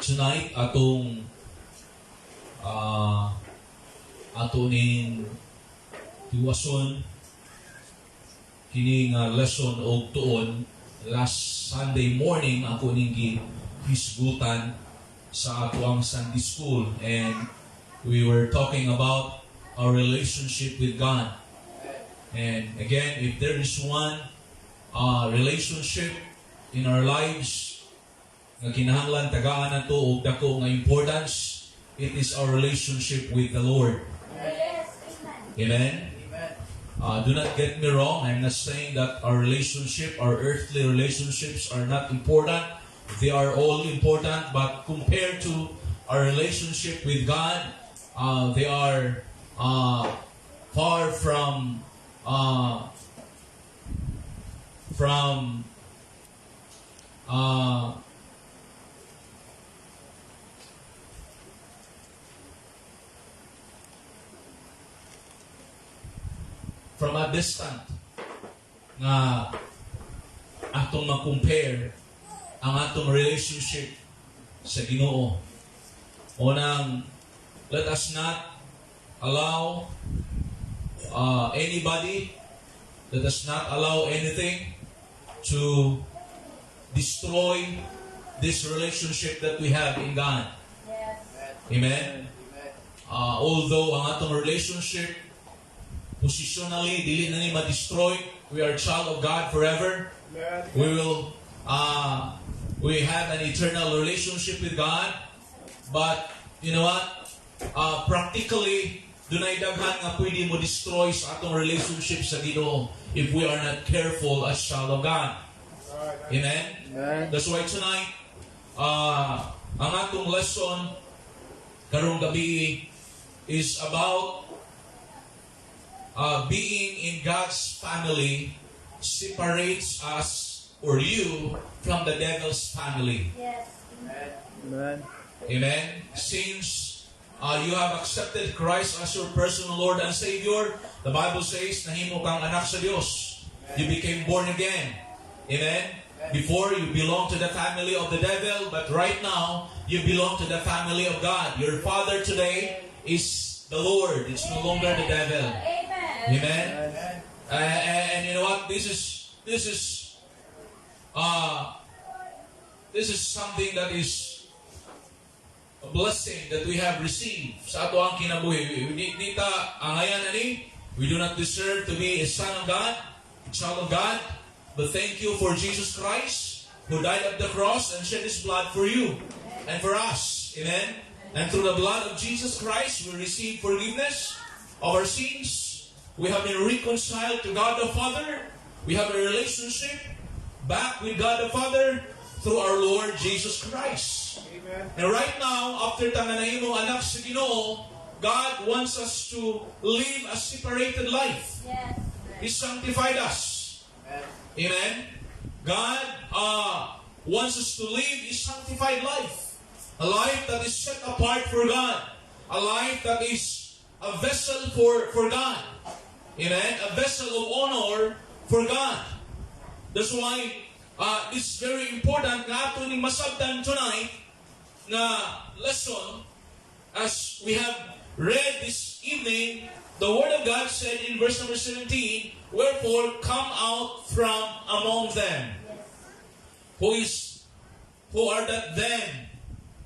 Tonight, atong ato ning tiwason kini nga lesson og tuon. Last Sunday morning ako ning gihisgutan sa atoang Sunday school, and we were talking about our relationship with God. And again, if there is one relationship in our lives nga kinahanglan tagaan nato og dako nga importance, it is our relationship with the Lord. Amen. Do not get me wrong. I'm not saying that our relationship, our earthly relationships, are not important. They are all important, but compared to our relationship with God, they are far from from a distant nga atong ma-compare ang atong relationship sa Ginoo. Unang, let us not allow anybody, let us not allow anything to destroy this relationship that we have in God. Amen? Although ang atong relationship positionally, dili na ni ma-destroy, we are child of God forever. We have an eternal relationship with God. But, you know what? Practically, dunay daghan nga pwede mo destroy sa atong relationship sa Ginoo if we are not careful as child of God. Amen? Amen. That's why tonight, ang atong lesson karong gabi is about being in God's family separates us or you from the devil's family. Amen. Amen. Since you have accepted Christ as your personal Lord and Savior, the Bible says, nahimo kang anak sa Dios. You became born again. Amen. Before, you belong to the family of the devil, but right now, you belong to the family of God. Your father today is the Lord. It's no longer the devil. Amen. Amen. And you know what? This is something that is a blessing that we have received sa atoang kinabuhi. Di ta angayan ani. We do not deserve to be a son of God, a child of God. But thank you for Jesus Christ, who died at the cross and shed His blood for you and for us. Amen. And through the blood of Jesus Christ, we receive forgiveness of our sins. We have been reconciled to God the Father. We have a relationship back with God the Father through our Lord Jesus Christ. Amen. And right now, after ta nga nahimong anak sa Ginoo, God wants us to live a separated life. He sanctified us. Amen. God wants us to live a sanctified life. A life that is set apart for God. A life that is a vessel for God. Amen. A vessel of honor for God. That's why this is very important nga ato ning masabtan tonight na lesson. As we have read this evening, the Word of God said in verse number 17, "Wherefore come out from among them." Who are that "them"?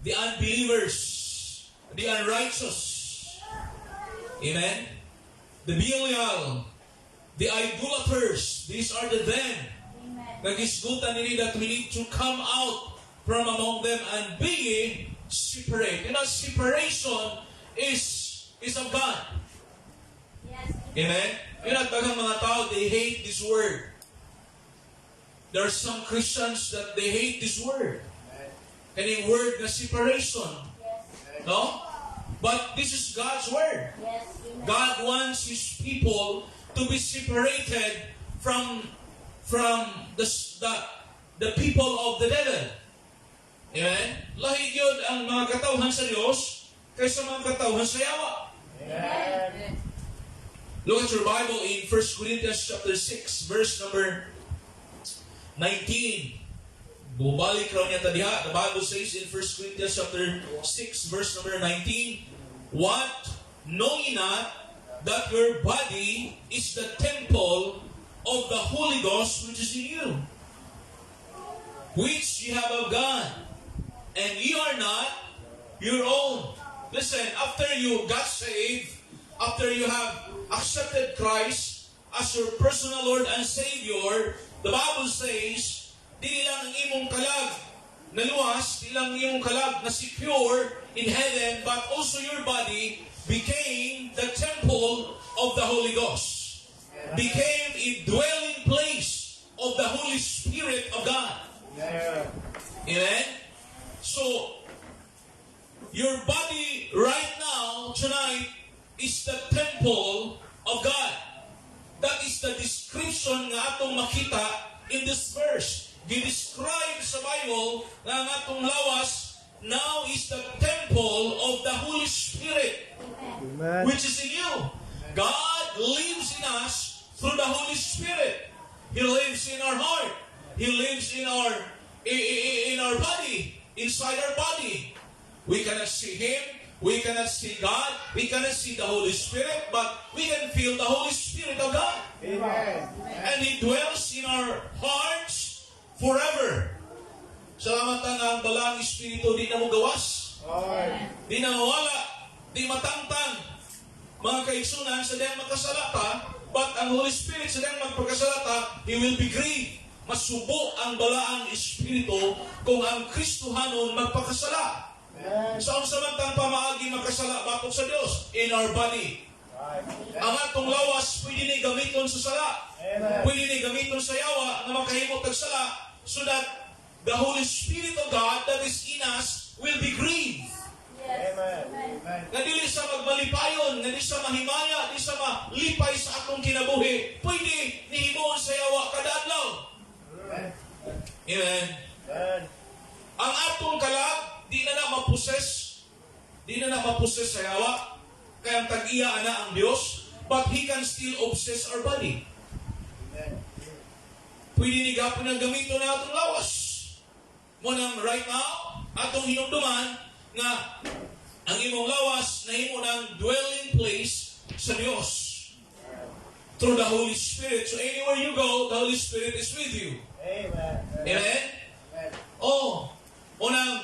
The unbelievers, the unrighteous. Amen? The Belial, the idolaters, these are the "them." Amen. Nagisgutan nini that we need to come out from among them and be separate. Separation is of God. Amen? Yun at daghang mga tao, they hate this word. There are some Christians that they hate this word. Kaning word na separation. No? But this is God's word. Amen. God wants His people to be separated from the people of the devil. Amen? Lahi gyud ang mga katawhan sa Dios kaysa mga katawhan sa yawa. Amen. Look at your Bible in 1 Corinthians chapter 6, verse number 19. Bubalik raw niya ta diha. The Bible says in 1 Corinthians chapter 6 verse number 19, "What? Know ye not that your body is the temple of the Holy Ghost which is in you, which ye have of God, and ye are not your own?" Listen, after you got saved, after you have accepted Christ as your personal Lord and Savior, the Bible says, dili lang ang imong kalag naluwas, di lang ang imong kalag na secure in heaven, but also your body became the temple of the Holy Ghost. Became a dwelling place of the Holy Spirit of God. Amen? So, your body right now, tonight, is the temple of God. That is the description nga atong makita in this verse. Gi-describe sa Bible nga ang atong lawas now is the temple of the Holy Spirit Amen. Which is in you. God lives in us through the Holy Spirit. He lives in our heart. He lives in our body, inside our body. We cannot see Him. We cannot see God. We cannot see the Holy Spirit, but we can feel the Holy Spirit of God. Amen. And He dwells in our hearts forever. Salamat nga ang Balaang Espiritu di na mogawas. Lord. Di na mawala, di matangtang. Mga kaigsunan, sa diyang makasala ta, but ang Holy Spirit sa diyang magpakasala ta, He will be grieved. Masubo ang Balaang Espiritu kung ang Kristohanon magpakasala. Amen. Sa unsa man tang pamaagi makasala batok sa Dios? In our body. Right. Ang atong lawas pwede ni gamiton sa sala. Amen. Pwede ni gamiton sa yawa nga makahimo tag sala so that the Holy Spirit of God that is in us will be grieved. Amen. Amen. Nga dili sa magmalipayon, nga di sa mahimaya, di sa malipay sa atong kinabuhi. Pwede nihimuon sa yawa kada adlaw. Amen. Amen. Amen. Ang atong kalag, di na na ma-possess. Di na na ma-possess sa yawa. Kaya ang tag-iya ana ang Diyos, but He can still obsess our body. Amen. Pwede ni gapon ang gamiton na atong lawas. Mao nang right now, atong hinumduman nga ang imong lawas nahimo ng dwelling place sa Dios through the Holy Spirit. So anywhere you go, the Holy Spirit is with you. Amen. Amen? Amen. Oh, mao nang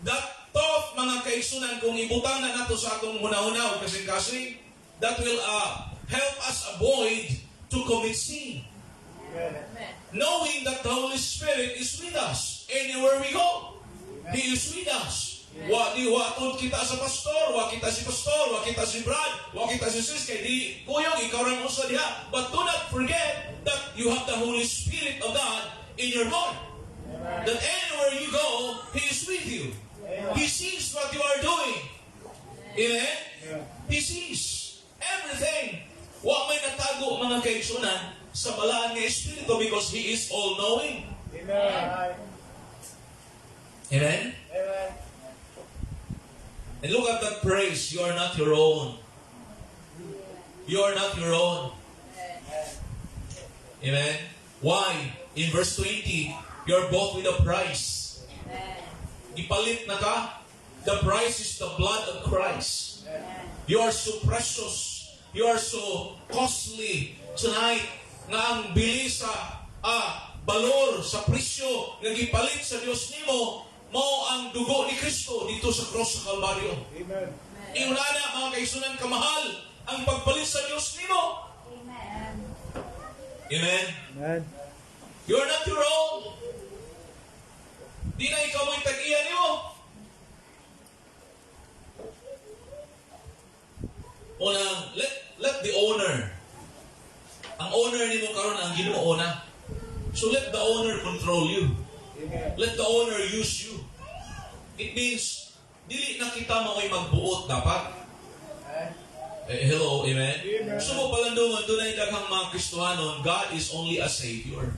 that thought, mga kaigsunan, kung ibutang na nato sa atong hunahuna o kasing-kasing, that will help us avoid to commit sin. Amen. Knowing that the Holy Spirit is with us anywhere we go. He is with us. Wa di wa tud kita sa pastor, wa kita si pastor, wa kita si Brad, wa kita si sis kay di kuyog ikaw ra usa diha. But do not forget that you have the Holy Spirit of God in your heart. Amen. That anywhere you go, He is with you. Amen. He sees what you are doing. Amen? Yeah. He sees everything. Wa may natago, mga kaigsunan, sa Balaan nga Espiritu because He is all-knowing. Amen. Amen? Amen. And look at that praise. You are not your own. You are not your own. Amen? Why? In verse 20, you are bought with a price. Gipalit na ka. The price is the blood of Christ. You are so precious. You are so costly tonight nga ang bili sa balor sa presyo nga gipalit sa Dios nimo mao ang dugo ni Kristo dito sa cross sa Kalbaryo. Amen. Ingon ana, mga kaigsunan, kamahal ang pagpalit sa Dios nimo. Amen. Amen. Amen. You are not your own. Di na ikaw mo'y tag-iya nimo. Unang, let the owner, ang owner nimo karon ang Ginoo na. So let the owner control you. Amen. Let the owner use you. It means, dili na kita mao'y magbuot dapat. Amen. Eh, hello, amen? Amen. So mo palandungon, dunay daghang mga Kristohanon, God is only a Savior.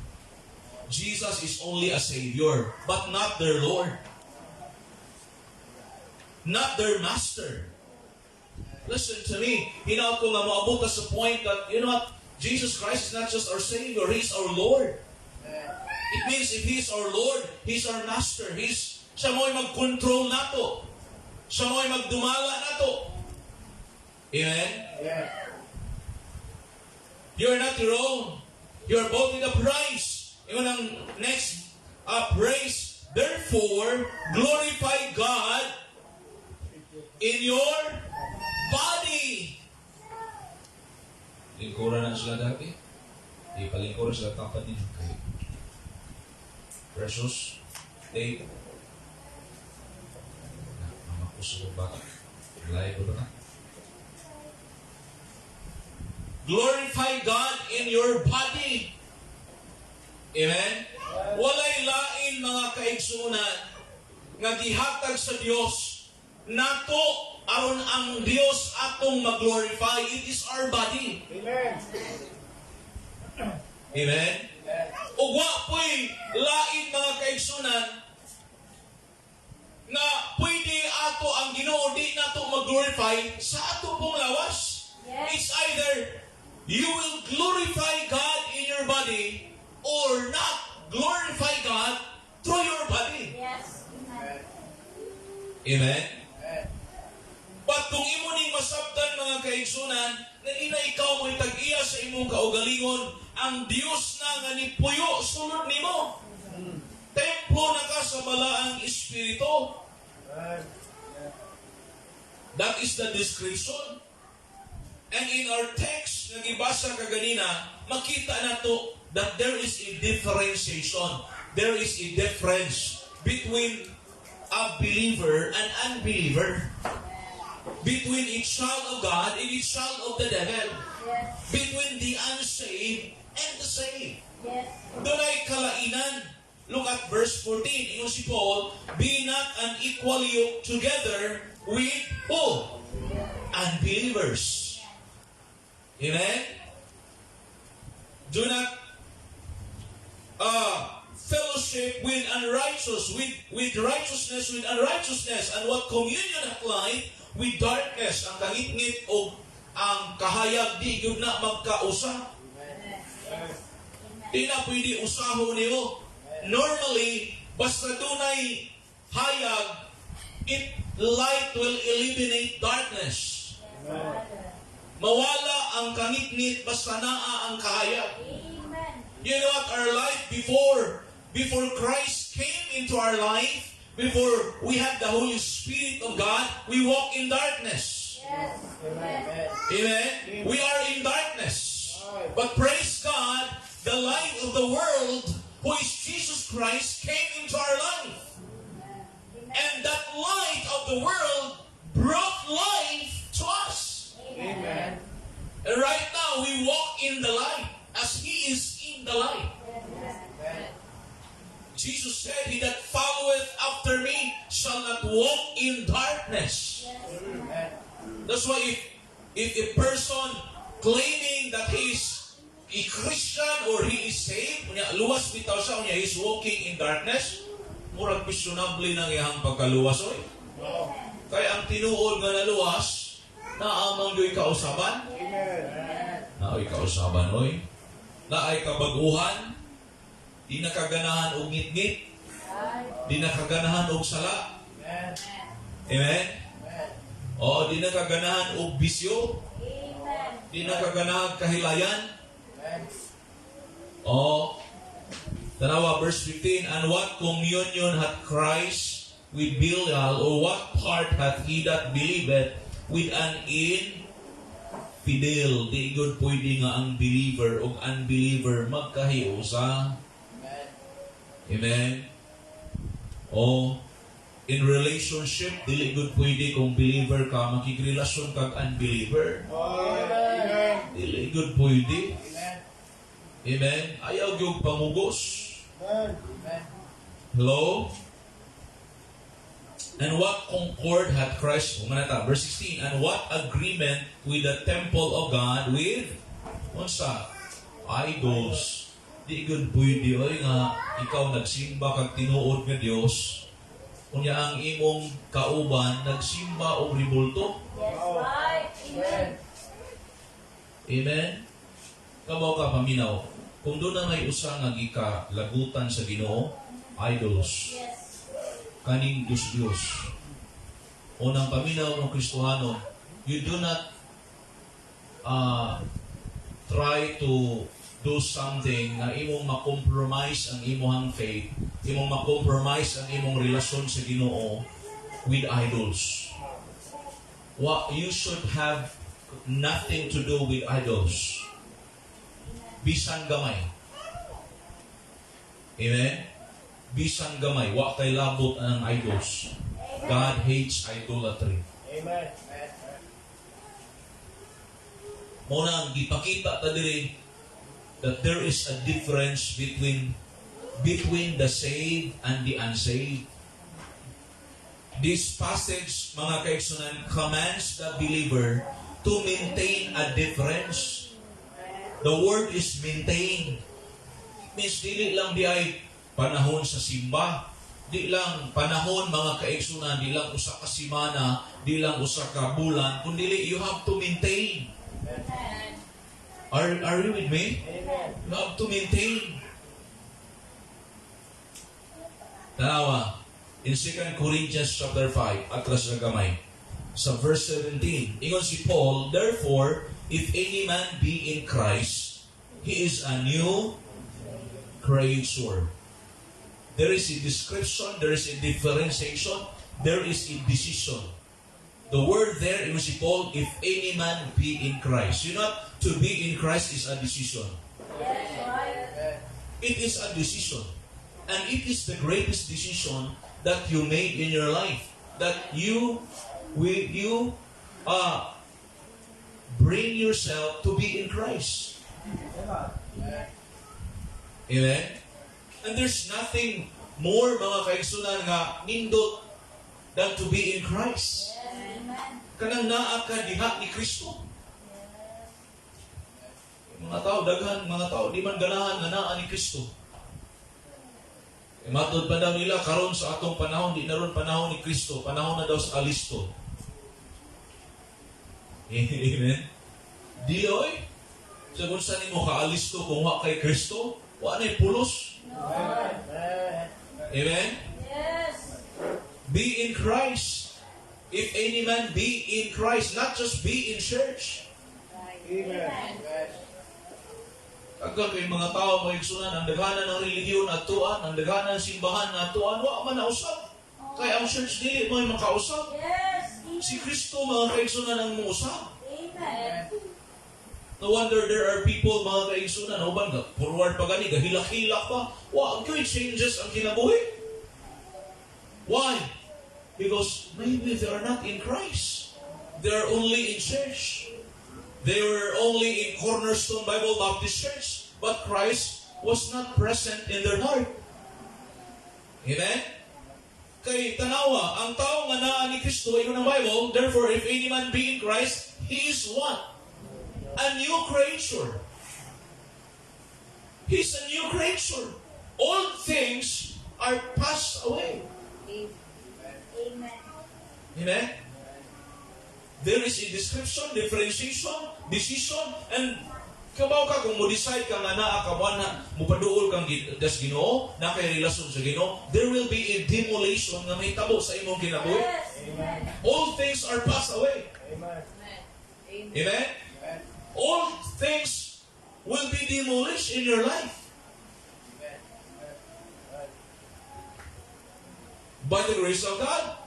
Jesus is only a Savior, but not their Lord. Not their Master. Listen to me. Hinaot ko nga moabot ta sa point that, you know what? Jesus Christ is not just our Savior, He is our Lord. It means if He is our Lord, He is our Master. Siya mo'y mag-control nato. Siya mo'y magdumala nato. Amen? Amen. You are not your own. You are bought with a price. Yun ang next praise. Therefore, glorify God in your body. Lingkuran na sila dati. Di palingkuran sila tapat din kay Precious Dave. Na, mama ko sa bata. Layo ko na. Glorify God in your body. Amen? Walay lain, mga kaigsunan, nga gihatag sa Dios nato aron ang Dios atong mag-glorify. It is our body. Amen. Amen? Amen. Ug wa po'y lain, mga kaigsunan, nga pwede ato ang Ginoo di nato mag-glorify sa ato pong lawas. Yes. It's either you will glorify God in your body or not glorify God through your body. Yes. Amen. Amen? Amen. But kung imo ning masabtan, mga kaigsunan, na di na ikaw mo'y tag-iya sa imong kaugalingon, ang Dios na nga nipuyo sulod nimo. Templo na ka sa Balaang Espiritu. Amen. That is the description. And in our text nga gibasa kaganina, makita nato that there is a differentiation. There is a difference between a believer and unbeliever. Between a child of God and a child of the devil. Between the unsaved and the saved. Dunay kalainan. Look at verse 14. Ingon si Paul, "Be not unequally yoked together with" who? Unbelievers. Amen? Do not fellowship with unrighteous, with righteousness, with unrighteousness, and what communion hath light with darkness? Ang kangitngit o ang kahayag di gyud na magkausa. Di na pwede usahon niyo. Normally, basta dunay hayag, it light will eliminate darkness. Mawala ang kangitngit basta naa ang kahayag. Amen. You know what? Our life before Christ came into our life, before we had the Holy Spirit of God, we walk in darkness. Amen. Amen? We are in darkness. But praise God, the light of the world, who is Jesus Christ, came into our life. And that light of the world brought life to us. Amen. And right now, we walk in the light as He is in the light. Jesus said, "He that followeth after me shall not walk in darkness." Amen. That's why if a person claiming that he is a Christian or he is saved, unya, luwas bitaw siya, unya, he's walking in darkness, murag questionable nang iyang pagkaluwas, oy. Oh. Kaya ang tinuod nga naluwas, naa man gyoy kausaban. Amen. Naoy kausaban, oy. Naay kabaguhan, di na kaganahan og ngitngit, di na kaganahan og sala. Amen. Amen? Amen. O, di na kaganahan og bisyo, Amen. di na kaganahan kahilayan. Amen. O, tanawa, verse 15, "And what communion hath Christ with Belial, or what part hath he that believeth with an infidel?" Di gud pwede nga ang believer o unbeliever magkahiusa. Amen. Amen? O, in relationship, dili gud pwede kung believer ka, makigrelasyon kag unbeliever. Amen. Dili gud pwede. Amen. Amen? Ayaw gyud pamugos. Amen. Amen. Hello? "And what concord hath Christ," na ta, verse 16, "and what agreement with the temple of God with," unsa? Idols. Di gud pwede oy nga ikaw nagsimba kag tinuod nga Dios, unya ang imong kauban nagsimba og rebulto. Yes, right. Amen. Amen? Kabaw ka paminaw. Kung duna may usa nga gikalagutan sa Ginoo, idols. Kaning Diyos Diyos. Unang paminaw ng Kristohano, you do not try to do something nga imong ma-compromise ang imong faith, imong ma-compromise ang imong relasyon sa Ginoo with idols. What you should have nothing to do with idols. Bisan gamay. Amen? Bisan gamay, wa kay labot ang idols. God hates idolatry. Amen. Mao na ang gipakita ta diri that there is a difference between the saved and the unsaved. This passage, mga kaigsunan, commands the believer to maintain a difference. The word is "maintain." It means dili lang diay panahon sa simba, di lang panahon, mga kaigsunan, di lang usa ka semana, di lang usa ka bulan, kundi you have to maintain. Amen. Are you with me? Amen. You have to maintain. Tanawa, in 2 Corinthians chapter 5, atras na gamay, sa verse 17, ingon si Paul, "Therefore, if any man be in Christ, he is a new creature." There is a description, there is a differentiation, there is a decision. The word there, ingon si Paul, "if any man be in Christ." To be in Christ is a decision. Yes, right. Amen. It is a decision. And it is the greatest decision that you made in your life. That you bring yourself to be in Christ. Amen. Amen? And there's nothing more, mga kaigsunan, nga nindot than to be in Christ. Yes, amen. Kanang naa ka diha ni Kristo. Mga tao, daghan mga tao, di man ganahan nga naa ni Kristo. E matod pa daw nila, karon sa atong panahon, di na ron panahon ni Kristo, panahon na daw sa Alisto. Amen? Di oy. Sa kung saan nimo kaalisto kung wa kay Kristo, wa na'y pulos. Amen. Amen? Yes. Be in Christ. If any man be in Christ, not just be in church. Amen. Daghan kay mga tao, mga igsunan, ang daghanan ng relihiyon atuan, ang daghanan ng simbahan atuan, wa man nausab. Kaya ang church dili mo makausab. Yes. Si Kristo, mga kaigsunan, ang muusab. Amen. No wonder there are people, mga kaigsunan, uban ga forward pa gani, gahilak-hilak pa. Wa gyud changes ang kinabuhi. Why? Because maybe they are not in Christ. They are only in church. They were only in Cornerstone Bible Baptist Church, but Christ was not present in their heart. Amen? Kay tanawa, ang tao nga naa ni Kristo, ingon ang Bible, "Therefore, if any man be in Christ, he is what? A new creature." He's a new creature. Old things are passed away. Amen. Amen? There is a description, differentiation, decision, and kabaw ka kung mo-decide ka nga naa ka na mupaduol kang das Ginoo, na kay relasyon sa Ginoo, there will be a demolition nga mahitabo sa imong kinabuhi. Yes. Amen. All things are passed away. Amen. Amen? Amen. All things will be demolished in your life Amen. Amen. By the grace of God.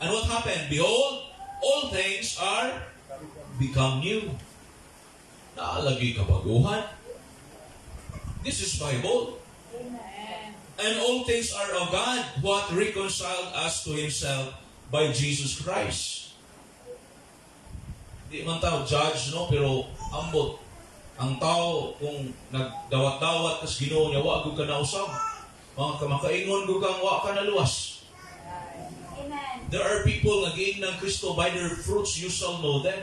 And what happened? Behold, all things are become new. Naa lagi kabaguhan. This is Bible. Amen. And all things are of God, who hath reconciled us to Himself by Jesus Christ. Di man tao judge, no? Pero ambot, ang tao, kung nagdawat-dawat kas Ginoo niya, wa gud ka nausab. Mga kamakaingon gud kang wa ka naluwas. Amen. There are people nga giingnan ng Kristo, "By their fruits you shall know them."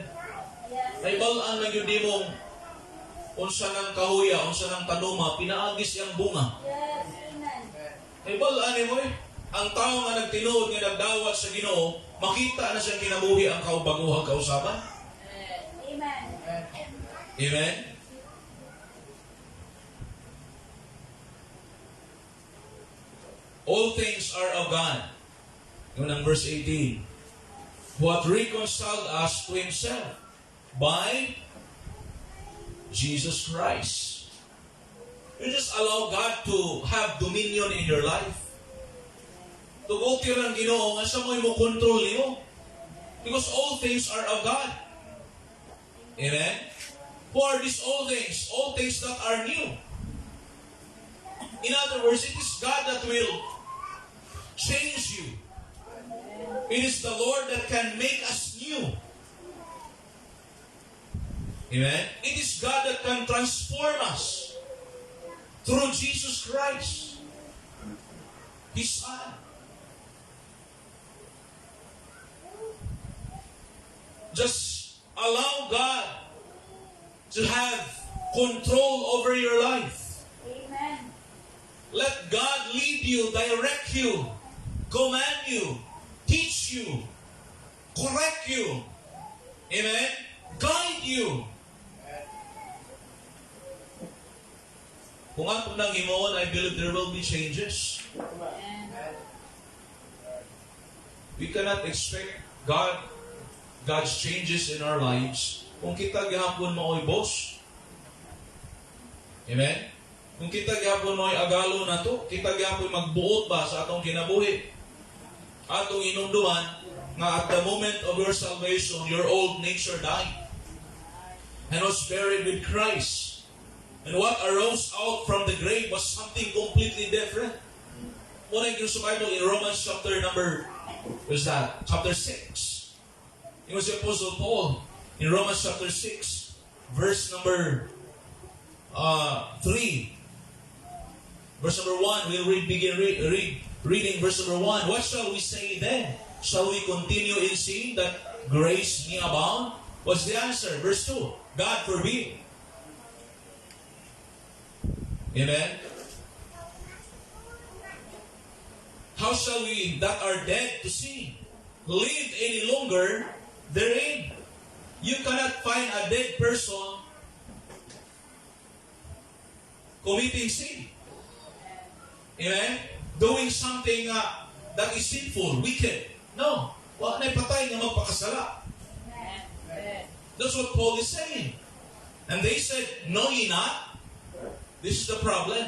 Yes. Naibal-an lang gyud nimong unsa nang kahuya, unsa nang tanuma, pinaagi siyang bunga. Yes. Amen. Naibal-an nimo eh. Ang tao nga nagtinuod nga nagdawat sa Ginoo, makita na siyang kinabuhi ang kaubaguhang kausaban. Amen. Amen. Amen? All things are of God. Yun ang verse 18. Who hath reconciled us to Himself by Jesus Christ. You just allow God to have dominion in your life. Tuguti ang Ginoo nga siya mo'y mo control niyo. Because all things are of God. Amen? Who are these all things? All things that are new. In other words, it is God that will change you. It is the Lord that can make us new. Amen? It is God that can transform us through Jesus Christ, His Son. Just allow God to have control over your life. Amen. Let God lead you, direct you, command you, teach you, correct you. Amen? Guide you. Kung ato nang himuon, I believe there will be changes. Amen. We cannot expect God's changes in our lives kung kita gihapon mao'y boss. Amen? Kung kita gihapon mao'y agalo nato, kita gihapon magbuot ba sa atong kinabuhi. Atong inumduman nga at the moment of your salvation, your old nature died and was buried with Christ. And what arose out from the grave was something completely different. Mao na yung sa Bible in Romans chapter number, what's that? Chapter 6. It was the Apostle Paul in Romans chapter 6, verse number 3. Verse number 1, we'll read, begin reading verse number 1. What shall we say then? Shall we continue in sin that grace may abound? What's the answer? Verse 2. God forbid. Amen. How shall we that are dead to sin live any longer therein? You cannot find a dead person committing sin. Amen? Doing something that is sinful, wicked. No. Wa na'y patay nga magpakasala. Amen. That's what Paul is saying. And they said, "Know ye not?" This is the problem.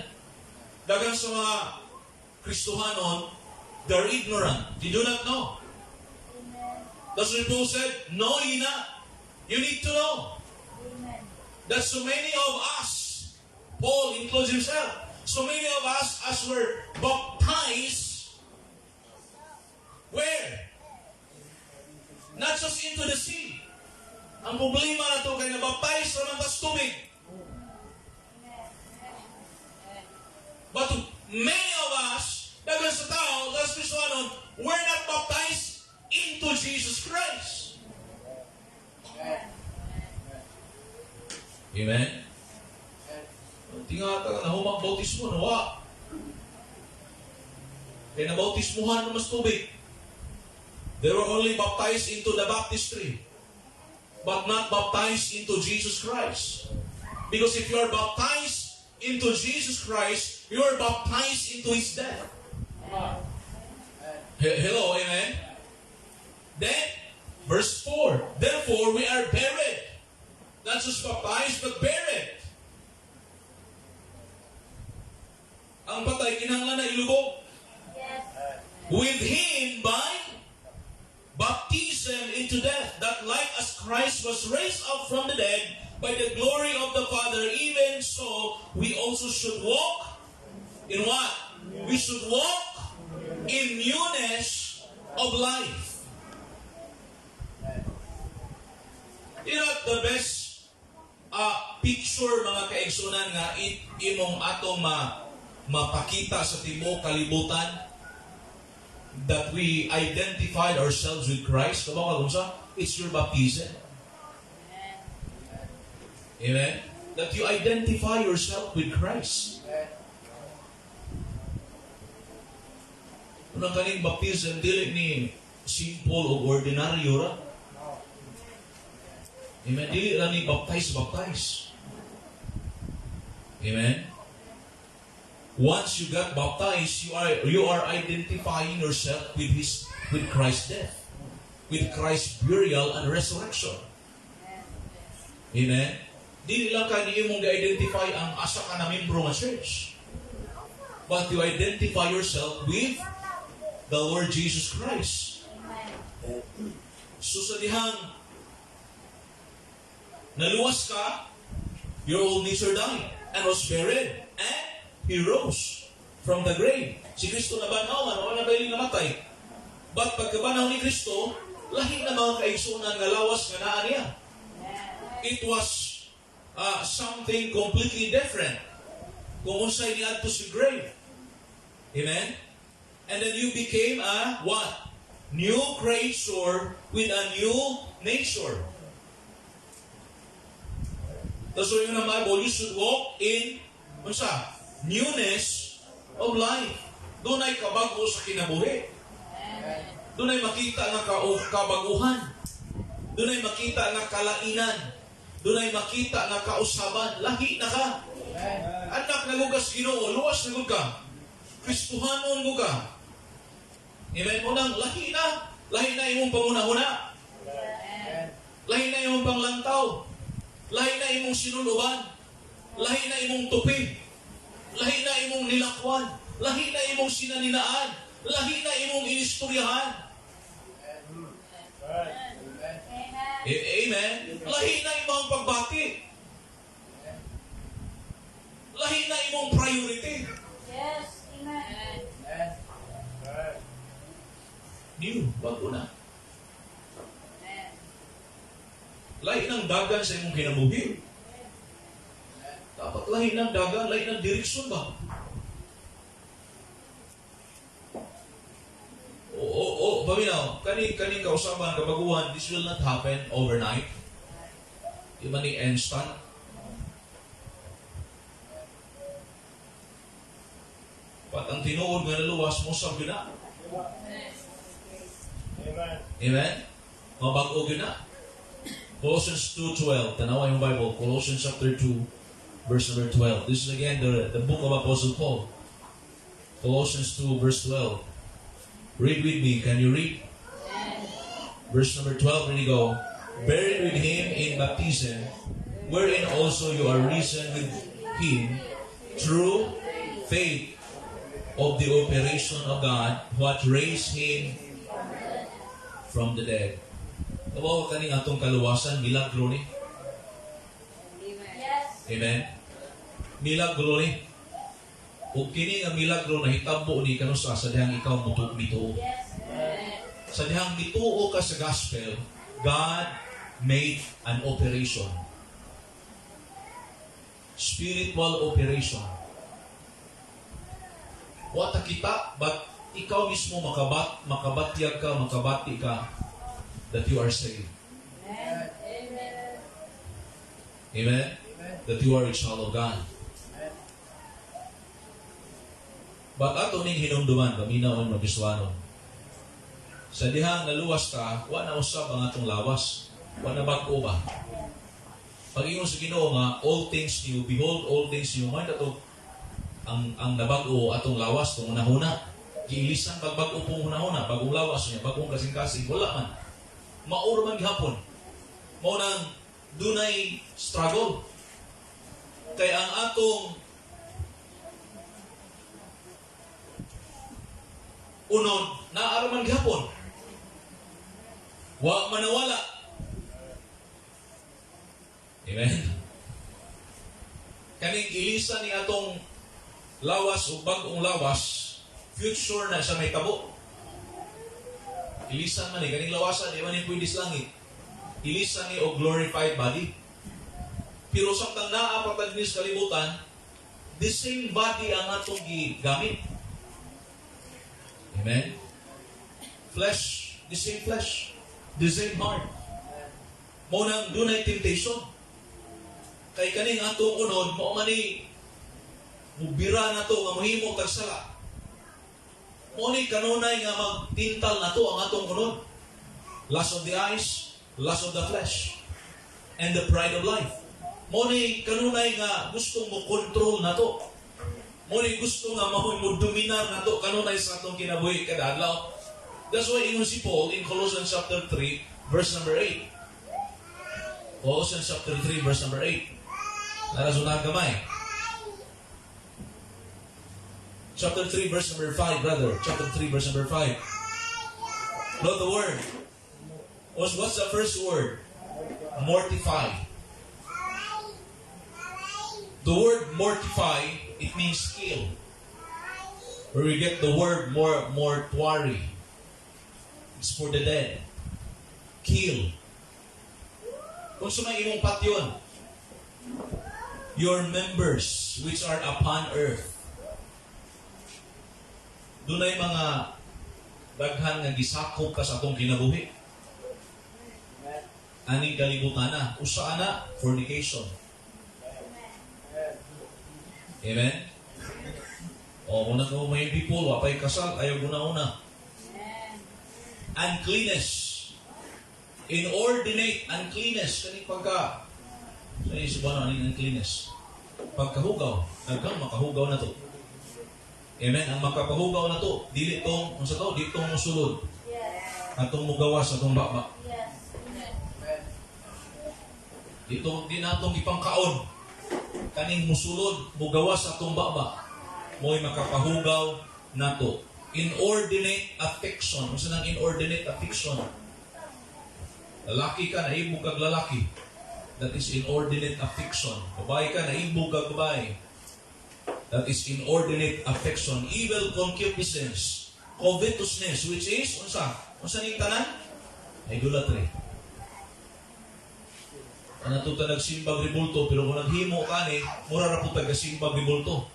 Daghan sa mga Kristohanon, they're ignorant. They do not know. Amen. That's what Paul said, "Know ye not?" You need to know Amen. That so many of us, Paul includes himself, so many of us as were baptized, where? Not just into the sea. Ang problema nato kay nabaptize raman tas tubig. Amen. But many of us, daghan sa tao, sa Kristohanon, were not baptized into Jesus Christ. Amen? Tingata ka, nahumang bautismo, nawa. Kaya nabautismuhan na mas tubig. They were only baptized into the baptistry, but not baptized into Jesus Christ. Because if you are baptized into Jesus Christ, you are baptized into His death. Hello, amen? Then, verse 4, therefore we are buried. Not just baptized, but buried. Ang patay, kinahanglan na ilubog. Yes. With Him by baptism into death, that like as Christ was raised up from the dead by the glory of the Father, even so we also should walk in what? We should walk in newness of life. The best picture, mga kaigsunan, nga imong atong mapakita sa tibuok kalibutan that we identified ourselves with Christ. Kabaw ka unsa? It's your baptism. Amen. That you identify yourself with Christ. Unang kaning baptism dili ni simple o ordinaryo ra. Amen. Dili ra ni baptize baptize. Amen. Once you got baptized, you are identifying yourself with Christ's death, with Christ's burial and resurrection. Amen. Dili lang ka ni imong ga-identify ang asa ka na membro nga church. But you identify yourself with the Lord Jesus Christ. So sa dihang naluwas ka, your old nature died and was buried and He rose from the grave. Si Kristo nabanhaw man, wala na bailing namatay. But pagkabanhaw ni Kristo, lahi na mga kaigsunan nga lawas nga naa niya. It was something completely different kung unsay niadto sa grave. Amen? And then you became a what? New creature with a new nature. That's why yun ang Bible, you should walk in unsa? Newness of life. Dunay kabago sa kinabuhi. Dunay makita nga kabaguhan. Dunay makita nga kalainan. Dunay makita nga kausaban. Lahi na ka. Anak na gud ka sa Ginoo, luwas na gud ka. Kristohanon gud ka. Amen mo nang lahi na. Lahi na imong pangunahuna. Lahi na imong panglantaw. Lahi na imong sinuluban. Lahi na imong tupi. Lahi na imong nilakwan. Lahi na imong sinaninaan. Lahi na imong inistoryahan. Amen. Lahi na imong pagbati. Lahi na imong priority. Yes. Amen. New, bago na. Lahi ng dagan sa imong kinabuhi. Dapat lahi ng dagan, lahi ng direksyon ba? Oo, paminaw, kani kausaban, kabaguhan, this will not happen overnight. Di man ni instant. But ang tinuod nga naluwas mo sa na. Amen. Amen? Mabag-o gyud na. Colossians 2:12. Tanawa yung Bible. Colossians chapter 2, verse number 12. This is again the book of Apostle Paul. Colossians 2, verse 12. Read with me. Can you read? Verse number 12, ready, go. "Buried with him in baptism, wherein also you are risen with him through faith of the operation of God, what raised him from the dead." Kabaw kaning atong kaluwasan, milagro ni. Yes. Amen. Milagro ni. Ug kini nga milagro na hitabo ni kanusa sa dihang ikaw mutu mituo. Yes. Sa dihang mituo ka sa gospel, God made an operation. Spiritual operation. Wa ta kita, but ikaw mismo makabatyag ka, makabati ka that you are saved. Amen. Amen. Amen? That you are a child of God. Amen. But ato ning hinumduman, paminaon magiswanon. Sa dihang naluwas ka, wa na usab ang atong lawas. Wa na bag-o ba? Pag ingon sa Ginoo nga "all things new, behold, all things new," man ato ang nabag-o atong lawas tong hunahuna. Giilisan pag bag-o pong hunahuna, bagong lawas niya, bagong kasing-kasing, wala man. Mao ra man gihapon. Mao nang dunay struggle. Kay ang atong unod naa ra man gihapon. Wa man nawala. Amen. Kaning ilisan ni atong lawas o bag-ong lawas, future na sa may tabo. Ilisan man eh, kaning lawasan, di man ni pwede sa langit. Ilisan ni og glorified body. Pero samtang naa pa ta dinhi sa kalibutan, the same body ang atong gigamit. Amen? Flesh, the same flesh, the same heart. Mao nang dunay temptation. Kay kaning atong unod, mao man ni mubira na to nga mohimo tag sala. Mao ni kanunay nga magtintal na to ang atong unod. Lust of the eyes, lust of the flesh, and the pride of life. Mao ni kanunay nga gustong mo control na to. Mao ni gusto nga mao'y mo dominar nato kanunay sa atong kinabuhi kada adlaw. That's why ingon si Paul in Colossians chapter 3 verse number 8. Colossians chapter 3 verse number 8. Nara sa gamay. Chapter 3 verse number 5, brother. Chapter 3 verse number 5. Note the word. What's the first word? Mortify. The word "mortify," it means kill. Where we get the word more mortuary. It's for the dead. Kill. Kung unsa may imong patyon, your members which are upon earth. Dunay mga daghan nga gisakop ka sa atong kinabuhi. Aning kalibutan na. Usa ana, fornication. Amen? O, kung nagkaw may people, wapay kasal, ayaw guna-una. Uncleanness. Inordinate uncleanness. Kaning pagka, sa isip ba na, aning uncleanness? Pagkahugaw. Daghang makahugaw na to. Amen? Ang makapahugaw na to, dili tong, unsa to, di tong musulod. Atong mugawas atong baba. Ditong di natong ipangkaon. Kaning musulod, mugawas atong baba. Mo'y makapahugaw nato. Inordinate affection. Unsa nang inordinate affection? Lalaki ka, naibog kag lalaki. That is inordinate affection. Babae ka, naibog kag babae. That is inordinate affection. Evil concupiscence. Covetousness, which is, unsa? Unsa ning tanan? Idolatry. Ana to ta nagsimbag rebulto, pero kung naghimo ka ni, mura ra pud tagasimbag rebulto.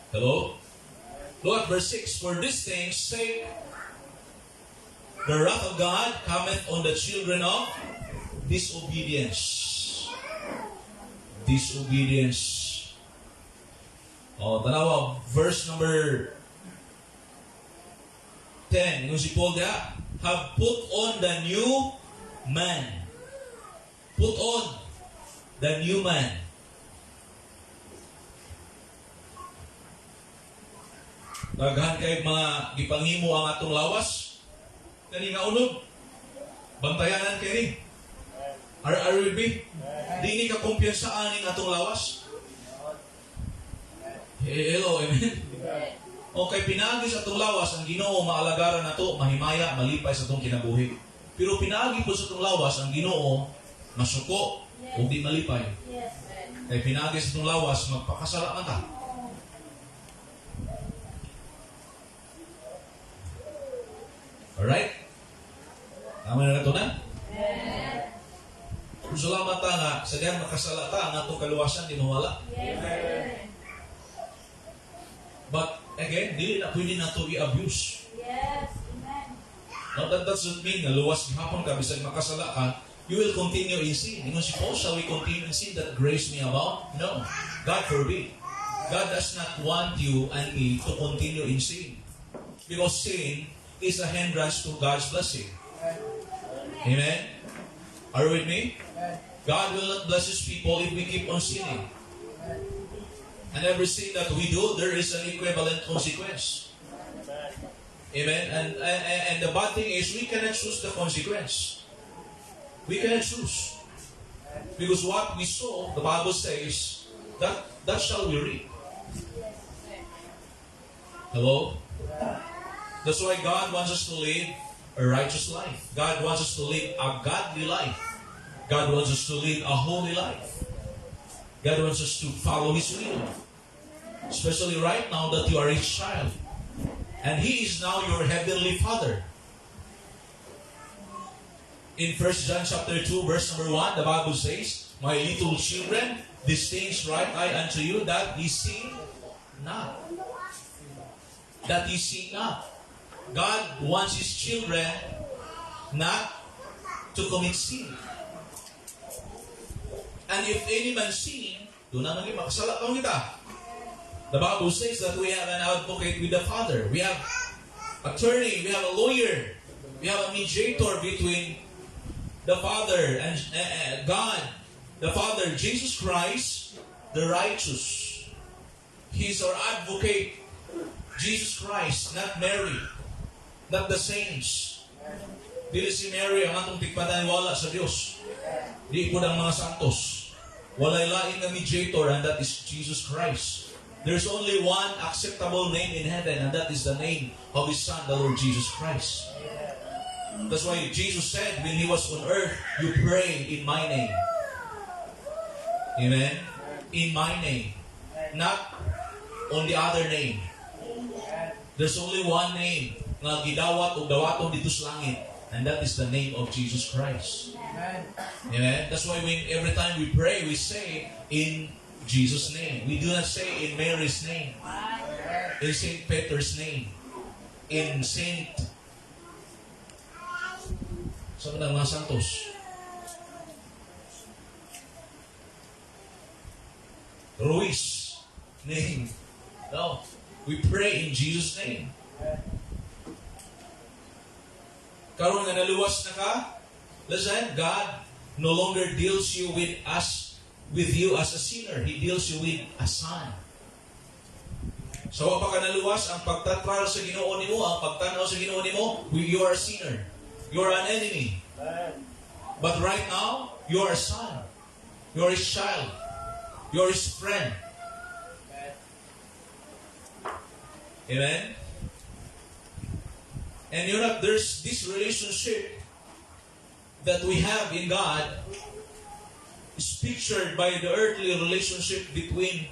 Hello? Look at verse 6. "For these things sake, the wrath of God cometh on the children of disobedience." Disobedience. Oh, tanawa, verse number 10. Ingon si Paul diha, "Have put on the new man." Put on the new man. Daghan kay mga gipanghimo ang atong lawas. Kani nga unod. Bantayanan kay ni. Are you with me? Di ni ka kumpiyansa aning atong lawas. Hello, amen. Okay, pinaagi sa atong lawas, ang Ginoo maalagaran nato, mahimaya, malipay sa atong kinabuhi. Pero pinaagi po sa atong lawas, ang Ginoo masuko o di malipay. Kay pinaagi sa atong lawas, magpakasala man ta. Alright? Tama na nato na? Salamat ta nga, sa diyang makasala ta, ang atong kaluwasan di mawala. But again, dili na pwede na to i-abuse. Amen. No, that doesn't mean na luwas gihapon ka, bisag makasala ka, you will continue in sin. Ingon si Paul, "Shall we continue in sin that grace may abound?" No. God forbid. God does not want you and me to continue in sin. Because sin is a hindrance to God's blessing. Amen? Are you with me? God will not bless His people if we keep on sinning. And every sin that we do, there is an equivalent consequence. Amen? And the bad thing is, we cannot choose the consequence. We cannot choose. Because what we sow, the Bible says, that shall we reap. Hello? That's why God wants us to live a righteous life. God wants us to live a godly life. God wants us to live a holy life. God wants us to follow His will. Especially right now that you are His child. And He is now your heavenly Father. In 1 John chapter 2, verse number 1, the Bible says, "My little children, these things write I unto you, that ye sin not." That ye sin not. God wants His children not to commit sin. And if any man sin, doon na naging makasala kang kita. The Bible says that we have an advocate with the Father. We have attorney, we have a lawyer, we have a mediator between the Father and God, the Father, Jesus Christ, the righteous. He's our advocate. Jesus Christ, not Mary, not the saints. Dili si Mary ang atong tigpananiwala sa Dios. Di po ang mga santos. Walay lain nga mediator, and that is Jesus Christ. There's only one acceptable name in heaven, and that is the name of His Son, the Lord Jesus Christ. That's why Jesus said when He was on earth, "You pray in my name." Amen? In my name. Not on the other name. There's only one name nga gidawat o dawaton didto sa langit, and that is the name of Jesus Christ. Amen. Amen? That's why when every time we pray, we say, "In Jesus' name." We do not say in Mary's name, in Saint Peter's name, in Saint sa mga santos. Ruiz name. No. We pray in Jesus' name. Karon nga naluwas na ka, listen, God no longer deals you with us with you as a sinner. He deals you with a son. So, wa pa ka naluwas, ang pagtatral sa Ginoo nimo, ang pagtanaw sa Ginoo nimo, you are a sinner. You are an enemy. Amen. But right now, you are a son. You are his child. You are his friend. Amen. Amen? And there's this relationship that we have in God is pictured by the earthly relationship between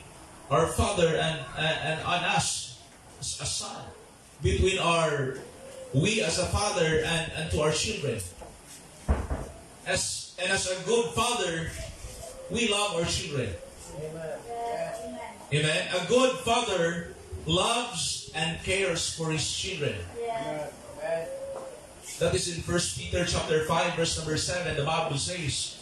our father and us as a son. Between our we as a father and to our children. As a good father, we love our children. Amen. Yes. Amen. Amen. A good father loves and cares for his children. Yes. Amen. That is in 1 Peter chapter 5 verse number 7. The Bible says,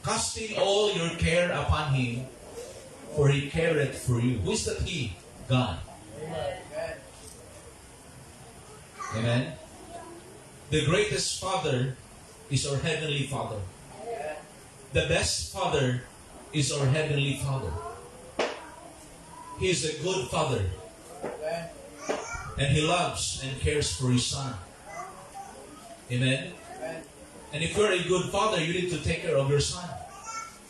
"Casting all your care upon him, for he careth for you." Who is that he? God. Amen. Amen. The greatest father is our heavenly Father. The best father is our heavenly Father. He is a good father. Amen. And he loves and cares for his son. Amen. Amen. And if you're a good father, you need to take care of your son.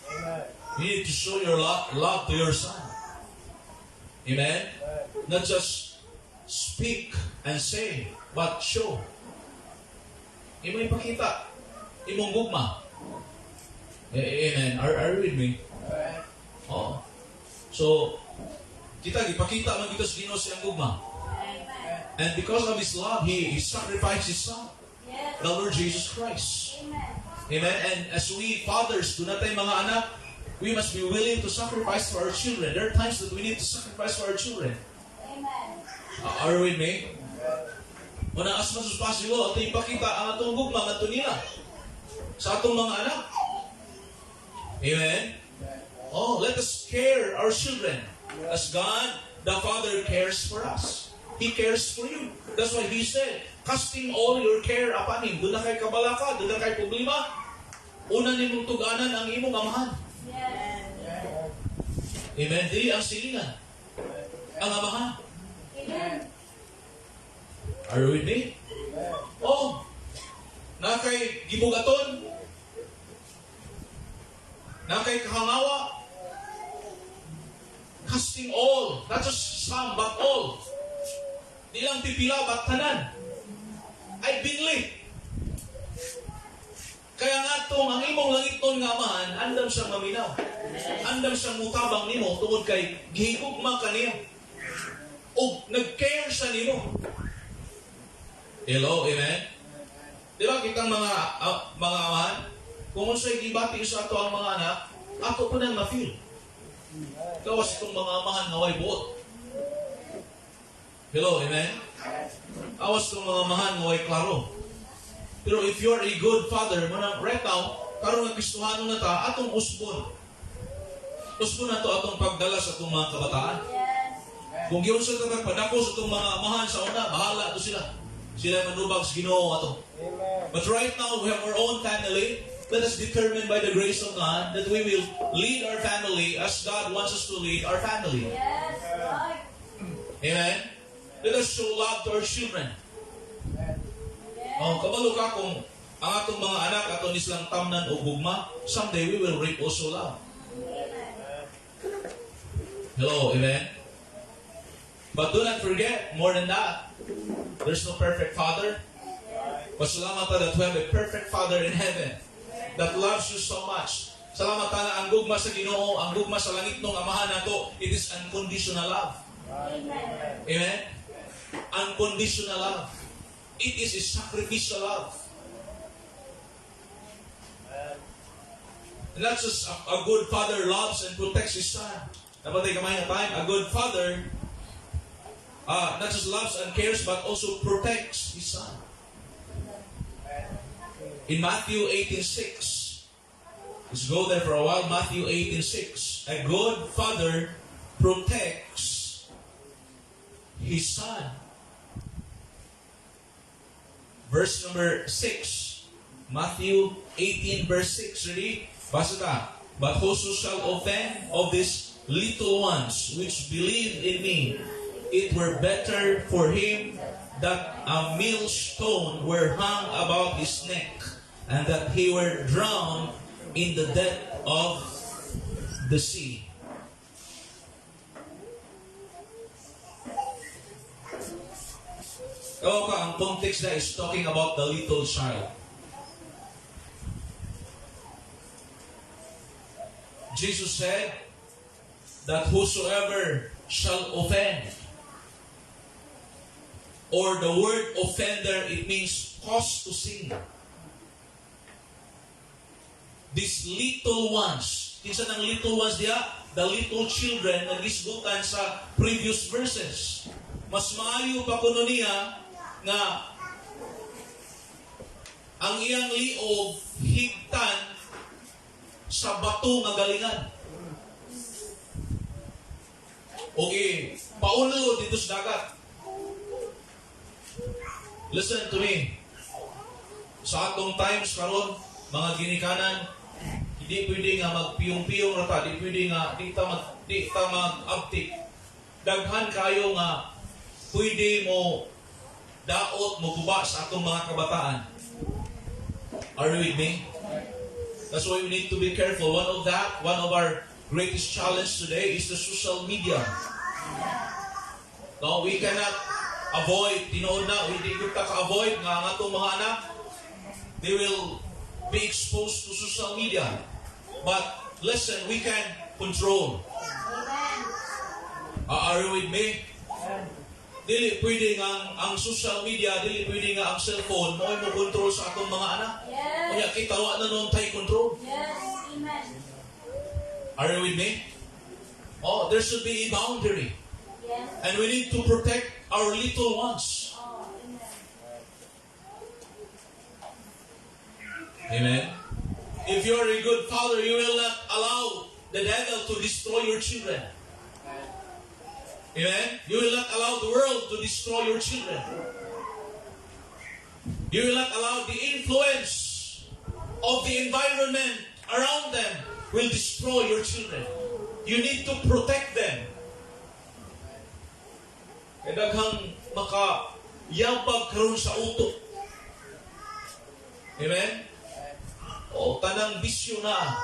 Amen. You need to show your love to your son. Amen. Amen. Not just speak and say, but show. Imo ipakita. Imong gugma. Amen. Are you with me? Amen. Oh. So, kita gipakita man kita sa Ginoo siyang gugma. Amen. And because of His love, He sacrificed His Son, the Lord Jesus Christ. Amen. Amen. And as we fathers, duna tay mga anak, we must be willing to sacrifice for our children. There are times that we need to sacrifice for our children. Amen. Are you with me? Mao na, as much as possible, ato ipakita ang atong gugma ngadto nila sa atong mga anak. Amen? Oh, let us care our children as God the Father cares for us. He cares for you. That's why He said, "Casting all your care upon Him." Duna kay kabalaka, duna kay problema. Una nimong tug-anan ang imong amahan. Amen. Dili ang silingan. Ang amahan. Amen. Are you with me? Oh, naa kay gibugaton, naa kay kahangawa, casting all, not just some, but all. Di lang pipila, but tanan. Ay binli. Kaya nga itong ang imong langitnon nga amahan, andam siyang maminaw. Andam siyang mutabang nimo tungod kay gihigugma ka niya. O nag-care siya nimo. Hello, amen? Di ba kitang mga amahan, kung unsay gibati sa ato ang mga anak, ato po nang ma-feel. Gawas itong mga amahan nga way buot. Hello, amen? Awas itong mga amahan nga way klaro. Pero if you're a good father, mao na, right now, karon nga Kristohano na ta, atong usbon. Usbon na to atong pagdala sa atong mga kabataan. Kung giunsa ta padako sa atong mga amahan sa una, bahala to sila. Sila manubag sa Ginoo ato. Amen. But right now, we have our own family. Let us determine by the grace of God that we will lead our family as God wants us to lead our family. Amen? Let us show love to our children. Amen. Oh, kabalo ka kung ang atong mga anak ato ni silang tamnan og gugma, someday we will reap also love. Amen. Hello, amen? But do not forget, more than that, there's no perfect father. But salamat ta that we have a perfect Father in heaven that loves you so much. Salamat ta nga ang gugma sa Ginoo, ang gugma sa langitnong Amahan nato, it is unconditional love. Amen. Amen? Unconditional love. It is a sacrificial love. Amen. And not just a good father loves and protects his son. Dapat ay kamay na time, a good father not just loves and cares but also protects his son. In Matthew 18:6, let's go there for a while. Matthew 18:6. A good father protects his son. Verse number 6. Matthew 18 verse 6. Ready? Basa ta. "But whoso shall offend of these little ones which believe in me, it were better for him that a millstone were hung about his neck, and that he were drowned in the depth of the sea." Kawa ka, ang context na is talking about the little child. Jesus said that whosoever shall offend, or the word offender, it means cause to sin. These little ones, kinsa nang little ones diya? The little children na gisgutan sa previous verses. Mas maayo pa kuno niya nga ang iyang liog higtan sa bato nga galingan. Okay, paunlo dito sa dagat. Listen to me. Sa atong times karon, mga ginikanan, hindi pwede nga magpiyong-piyong ra ta, di pwede nga di ta mag-abtik. Daghan kayo nga pwede mo daot mo guba sa atong mga kabataan. Are you with me? That's why we need to be careful. One of our greatest challenge today is the social media. No, we cannot avoid, tinuod na, we di gyud ta ka-avoid nga ang atong mga anak, they will be exposed to social media. But listen, we can control. Amen. Are you with me? Dili pwede nga ang social media, dili pwede nga ang cellphone, mo mo control sa atong mga anak. Unya kita wa na nun tay control. Yes. Amen. Are you with me? Oh, there should be a boundary. And we need to protect our little ones. Oh, amen. Amen. If you are a good father, you will not allow the devil to destroy your children. Amen. You will not allow the world to destroy your children. You will not allow the influence of the environment around them will destroy your children. You need to protect them. Kaya daghang maka yabag karon sa utok. Amen? O, tanang bisyo na.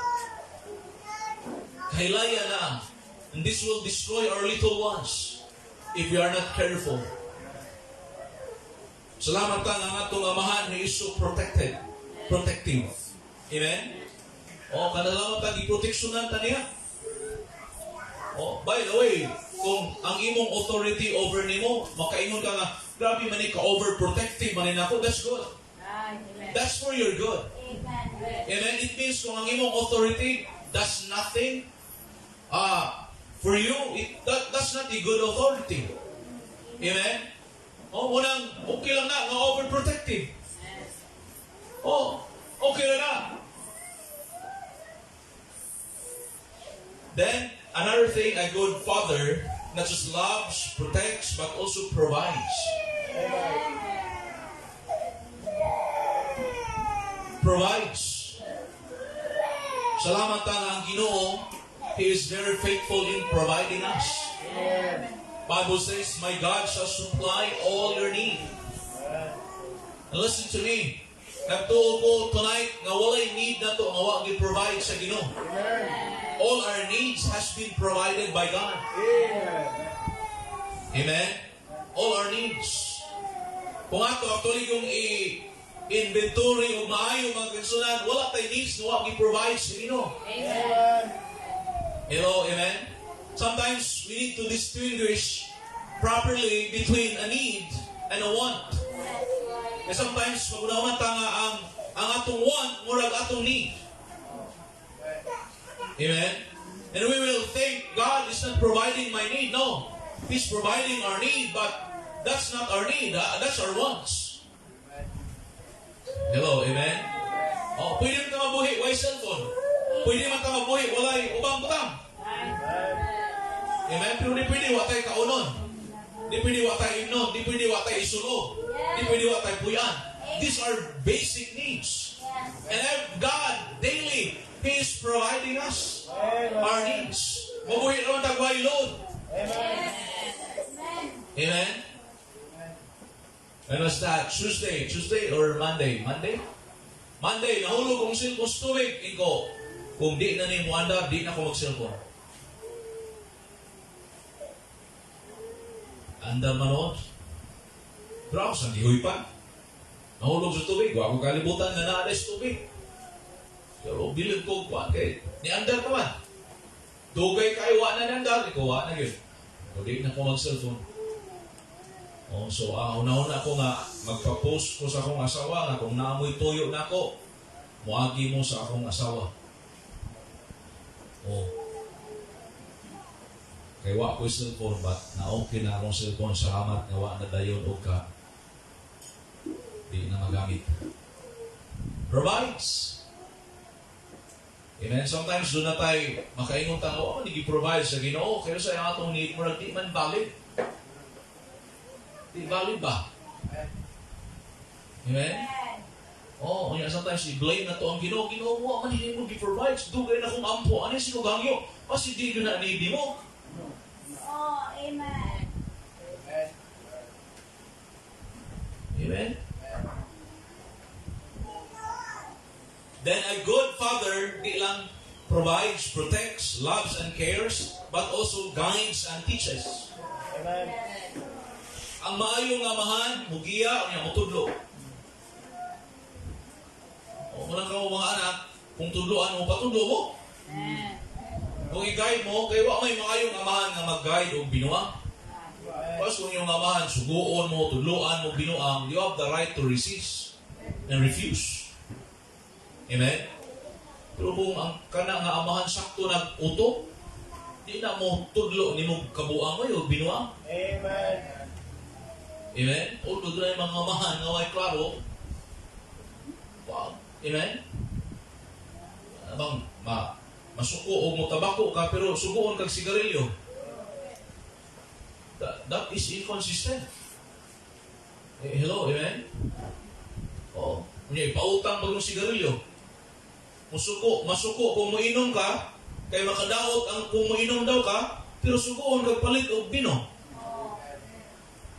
Kahilaya na. And this will destroy our little ones if we are not careful. Salamat ta nga ang atong amahan, he is so protected. Protective. Amen? O, kanalamat ta, giproteksyonan ta niya. Oh, by the way, kung ang imong authority over nimo, makaingon ka nga, "Grabe man ni ka overprotective man ni nako," that's good. Amen. That's for your good. Amen. Amen? It means kung ang imong authority does nothing for you, that's not a good authority. Amen? Oh, unang, okay lang na, nga overprotective. Oh, okay lang na. Then, another thing, a good father not just loves, protects, but also provides. Amen. Provides. Salamat ta nga ang Ginoo, He is very faithful in providing us. Bible says, "My God shall supply all your need." And listen to me. Nagtuo ko tonight nga walay need nato nga wa gi-provide sa Ginoo. All our needs has been provided by God. Amen? All our needs. Kung ato actually yung i-inventory o maayo, mga kaigsuonan, wala tay needs na wa gi-provide sa Ginoo. Amen. Hello, amen? Sometimes we need to distinguish properly between a need and a want. Kaya sometimes, magunawan ta nga ang atong want, murag atong need. Amen? And we will think God is not providing my need. No. He's providing our need, but that's not our need. That's our wants. Hello, amen? Oh, pwede man ta mabuhi, way cellphone. Pwede man ta mabuhi, walay ubang butang. Amen? Pero di pwede wa tay kaunon. Di pwede wa tay imnon. Di pwede wa tay isulo. Di pwede wa tay puyan. These are basic needs. And God, daily, He is providing us our needs. Mabuhi naman tag way load. Amen? When was that? Tuesday. Tuesday or Monday? Monday? Monday, nahulog akong cellphone sa tubig. Iko, kung di na ni mo andar, di na ko mag-cellphone. Andar manood. Pero ako sa gihuy pa. Nahulog sa tubig. Wa ko kalibutan nga naa sa tubig. Pero bilib ko, kuan kay ni andar pa man. Dugay kay wa na niandar, ikaw wa na gyud. O di na ko mag-cellphone. Oh, so una-una ko nga magpa-post ko sa akong asawa nga kung naamoy tuyo nako, moagi mo sa akong asawa. Oh. Kay wa ko cellphone, but na okay na akong cellphone. Salamat nga wa na dayon og ka di na magamit. Provides. Amen. Sometimes doon na tayo makaingon ta, oh, nigi-provide sa Ginoo kaya sa atong need murag di man valid. Di valid ba? Amen? Oh, unya sometimes i-blame na to ang Ginoo. Ginoo, wa man hindi mo gi-provide. Dugay na kong ampo. Ano si gangyo? Kasi di na need mo. Oh, amen. Amen? Then a good father, di lang provides, protects, loves, and cares, but also guides and teaches. Amen. Ang maayong amahan, mugiya, unya mutudlo. O, muna ka mo mga anak, kung tudloan mo, patudlo mo. Amen. Kung i-guide mo, kay wa may maayong amahan nga mag-guide og binuang. Tapos kung yung amahan, suguon mo, tudloan mo, binuang, you have the right to resist and refuse. Amen? Pero kung ang kana nga amahan sakto nag-uto, di na mo tudlo ni mo kabuang mo yung binuang. Amen. Amen? O doon na yung mga amahan nga way klaro. Wow. Amen? Abang, masuko o mo tabako ka, pero suguon kag sigarilyo. That is inconsistent. Eh, hello, amen? Oh, unya ipautang pag yung sigarilyo. Musuko, masuko kung moinom ka, kay makadaot ang kung moinom daw ka, pero suguon kag palit og bino. Oh.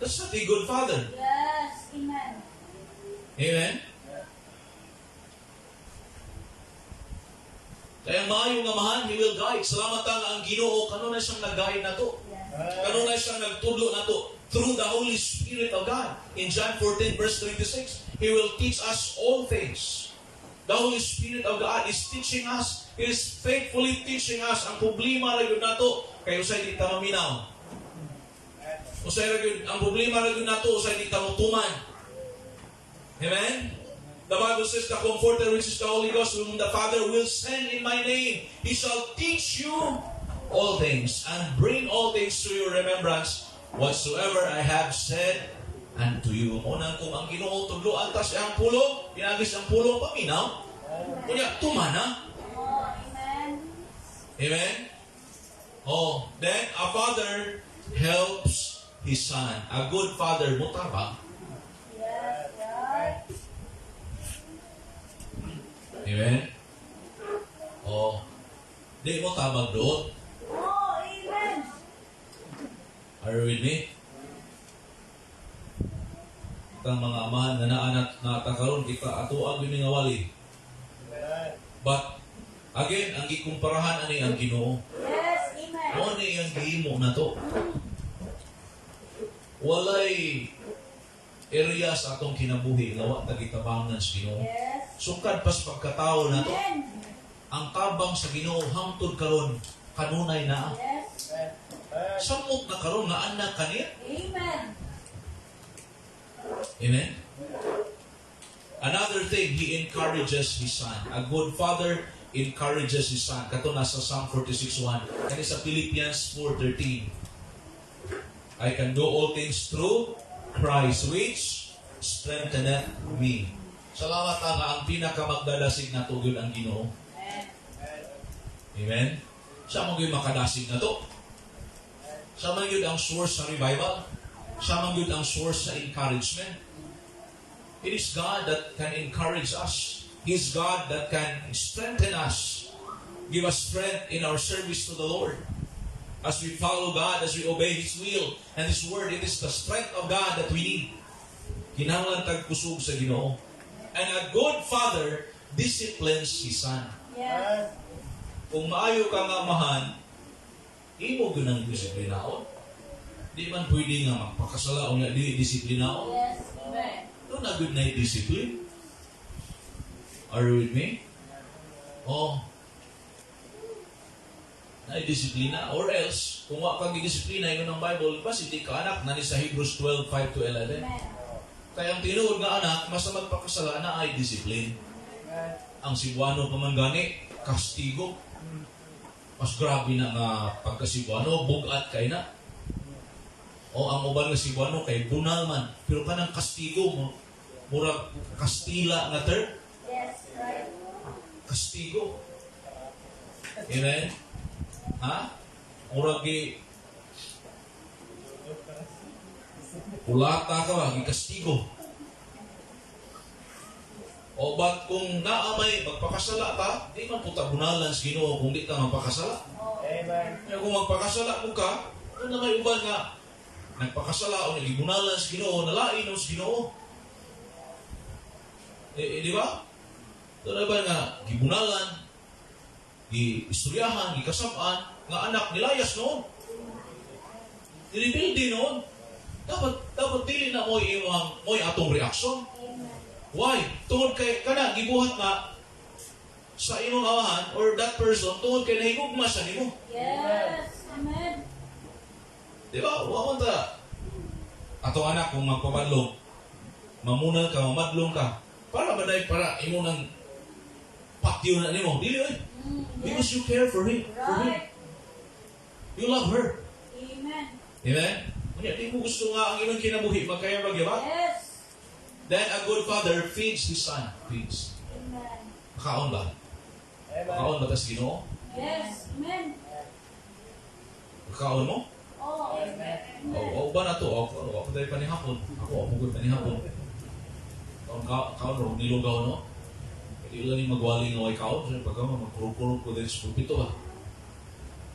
That's not a good father. Yes, amen. Amen? Kaya maayong amahan, He will guide. Salamat ang Ginoo, kanunay siyang nag-guide nato. Kanunay siyang nagtudlo nato through the Holy Spirit of God. In John 14 verse 26, He will teach us all things. The Holy Spirit of God is teaching us. He is faithfully teaching us. Ang problema ra gyud nato kay usay di ta maminaw. Usay ra gyud ang problema ra gyud nato, usay di ta motuman. Amen? The Bible says, "The Comforter, which is the Holy Ghost, whom the Father will send in my name, He shall teach you all things and bring all things to your remembrance, whatsoever I have said unto you." Mo nang kung ang Ginoo tudloan ta sa iyang pulong, pinagi sa iyang pulong paminaw. Unya tumana. Oh, amen. Amen? Oh, then a father helps his son. A good father mutabang. Yes, right. Amen? Oh, Oh. Di mo tabag doon. Oh, amen. Are you with me? Kitang mga amahan nga naa na karon, kita ato ang nga wali. Amen. But again, ang gikumparahan ani ang Ginoo. Yes, amen. Mao ni ang gihimo nato. Walay area sa atong kinabuhi nga wa ta gitabangan sa Ginoo. Sukad pas pagkatao nato, Amen. ang tabang sa Ginoo hangtod karon kanunay na. Yes. Amen. Amen. Samot na karon nga anak kaniya. Amen. Amen. Another thing, he encourages his son. A good father encourages his son. Kato nasa Psalm 46:1. Kani sa Philippians 4:13. "I can do all things through Christ which strengtheneth me." Salamat nga ang pinakamagdadasig nato gyud ang Ginoo. Amen. Amen. Siya man gyud makadasig nato. Siya man gyud ang source sa revival. Siya man gyud ang source sa encouragement. It is God that can encourage us. He is God that can strengthen us. Give us strength in our service to the Lord. As we follow God, as we obey His will and His word, it is the strength of God that we need. Kinahanglan tag kusog sa Ginoo. And a good father disciplines his son. Kung maayo ka nga amahan, imo gyud ang disiplinaon. Di man pwede nga magpakasala o nga di disiplinaon. Yes. Amen. Doon na good na discipline. Are you with me? Oh. Na disiplina or else kung wa ka gidisiplina, ingon ang Bible, basi di ka anak na ni sa Hebrews 12:5 to 11. Amen. Kaya ang tinuod nga anak, masa magpakasala na ay discipline. Amen. Ang Cebuano pa man gani, kastigo. Mas grabe na nga pagka Cebuano, bugat kay na. O ang uban nga Cebuano kay bunal man, pero kanang kastigo mo, murag Kastila nga term, kastigo. Amen? Ha? Murag gi kulata ka ba, gikastigo. O ba't kung naamay magpakasala ta, di man puta bunalan sa Ginoo kung di ka magpakasala. Oh. Amen. Kaya kung magpakasala mo ka, doon na may uban nga nagpakasala o nagibunalan sa Ginoo, nalain sa Ginoo. Eh, eh, di ba? Doon na ba nga gibunalan, giistoryahan, gikasab-an, nga anak nilayas noon. Nirebilde noon. Dapat dili na mo'y imong mo'y atong reaksyon. Amen. Why? Tungod kay kana gibuhat na sa imong amahan or that person tungod kay nahigugma siya nimo. Yes. Amen. Di ba? Wa man ta. Atong anak kung magpapadlong, mamunal ka, mamadlong ka, para ba dahil para imo nang patyo na nimo? Dili oy. Because you care for him, for him. You love her. Amen. Amen? Unya, di mo gusto nga ang imong kinabuhi magkaya magyaba? Yes. Then a good father feeds his son. Feeds. Amen. Makaon ba? Amen. Makaon ba tas Ginoo? Yes. Amen. Makaon mo? Oh, amen. O, o ba na to? O, o, ako tayo panihapon. Ako, ako gud panihapon. Kaon, kaon, kaon, ro, nilugaw, no? Hindi lang yung magwali nga way kaon. So, pagka magkurog-kurog ko din sa pulpito, ba?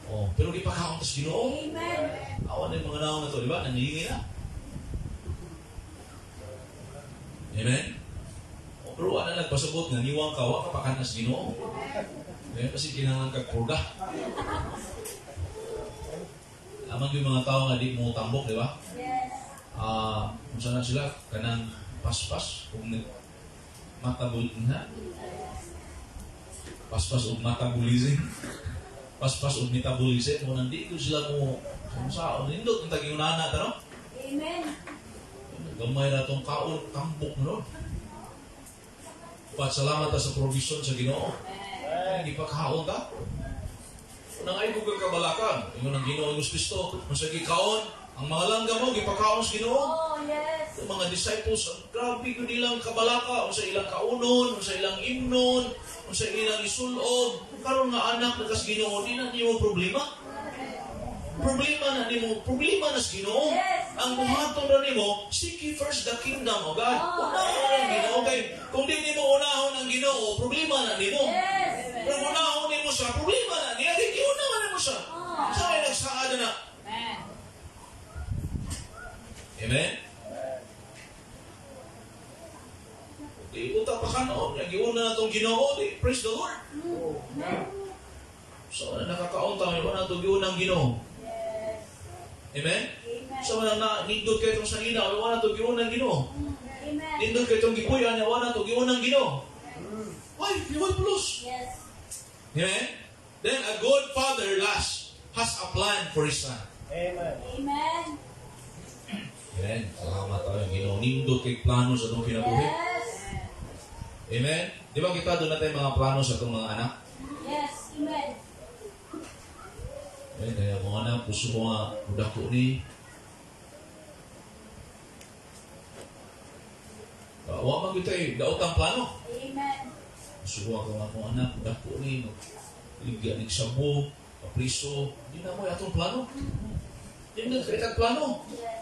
Oh, pero gipakaon tas Ginoo. Amen. Awan na yung mga naon na to, di ba? Nangihingi na. Amen? O, pero wala na nagpasabot nga niwang ka, wa ka pakanas Ginoo. Amen? Kasi kinahanglan kag purga. Amang yung mga tao nga di mo tambok, di ba? Yes. Ah, kung saan na sila, kanang paspas, kung matabul na. Paspas og metabolism. Paspas og metabolism. Mo nandi ko sila mo sa nindot ang tag-inana ta, no? Amen. Gamay na tong kaon, tambok no. Pat salamat ta sa provision sa Ginoo. Amen. Hindi pa kaon ta. Nang ay kong kabalakan, ingon ang Ginoo Jesus Kristo, kung sa gikaon, ang mga langga mo gipakaon sa Ginoo. Oh, yes. Ang mga disciples, ang grabe gyud ilang kabalaka, unsa ilang kaunon, unsa ilang imnon, unsa ilang isulob. Karon nga anak na kas Ginoo, di na nimo problema. Problema na nimo, problema na sa Ginoo. Yes. Ang buhaton ra nimo, seek ye first the kingdom of God. Oh, Unahon ang Ginoo kay kung di nimo unahon ang Ginoo, problema na nimo. Yes. Pero unahon nimo siya, problema na niya, kay giuna man mo siya. Oh. Sa may nagsaad na. Amen? Di uta pa ka noon, giuna na itong Ginoo, di, praise the Lord. Amen. So, na nakakaunta, may wala itong giunang Ginoo. Yes. Amen? Amen. So, wala na, nindot kayo itong sangina, wala itong giunang Ginoo. Amen. Nindot kayo itong gipuy-an, wala itong giunang Ginoo. Why? Giwan plus. Yes. Amen? Then, a good father, last, has a plan for his son. Amen. Amen. Amen. Salamat tayo, Ginoo. Nindot kay plano sa itong kinabuhi. Yes. Amen? Di ba kita doon natin mga plano sa itong mga anak? Yes. Amen. Amen. Kaya kung anak, gusto ko nga, mudako ni. Wa man kita eh, daot ang plano. Amen. Gusto ko ako akong anak, mudako ni, magligya ni sabo, kapriso. Di na mo atong plano. Di na kita plano. Yes.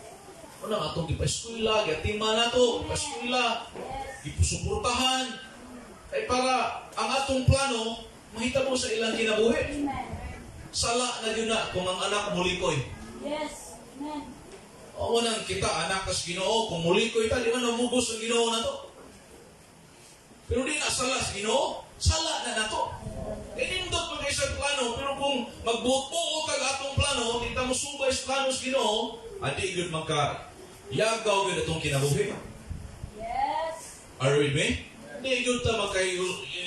Unang atong gipa-eskwela, giatima na to, gipa-eskwela, Yes. gipusuportahan. Kay para ang atong plano, mahitabo sa ilang kinabuhi. Amen. Sala na yun na kung ang anak mulikoy. Yes. Amen. O nang kita, anak kas Ginoo, kung mulikoy ta, di man namugos ang Ginoo na to. Pero di na sala sa Ginoo, sala na nato. Kay nindot man kay sa plano, pero kung magbuot-buot ang atong plano, di ta mosubay sa plano sa Ginoo, adi gyud magka yagaw gyud atong kinabuhi. Yes. Are you with me? Di gyud ta magkay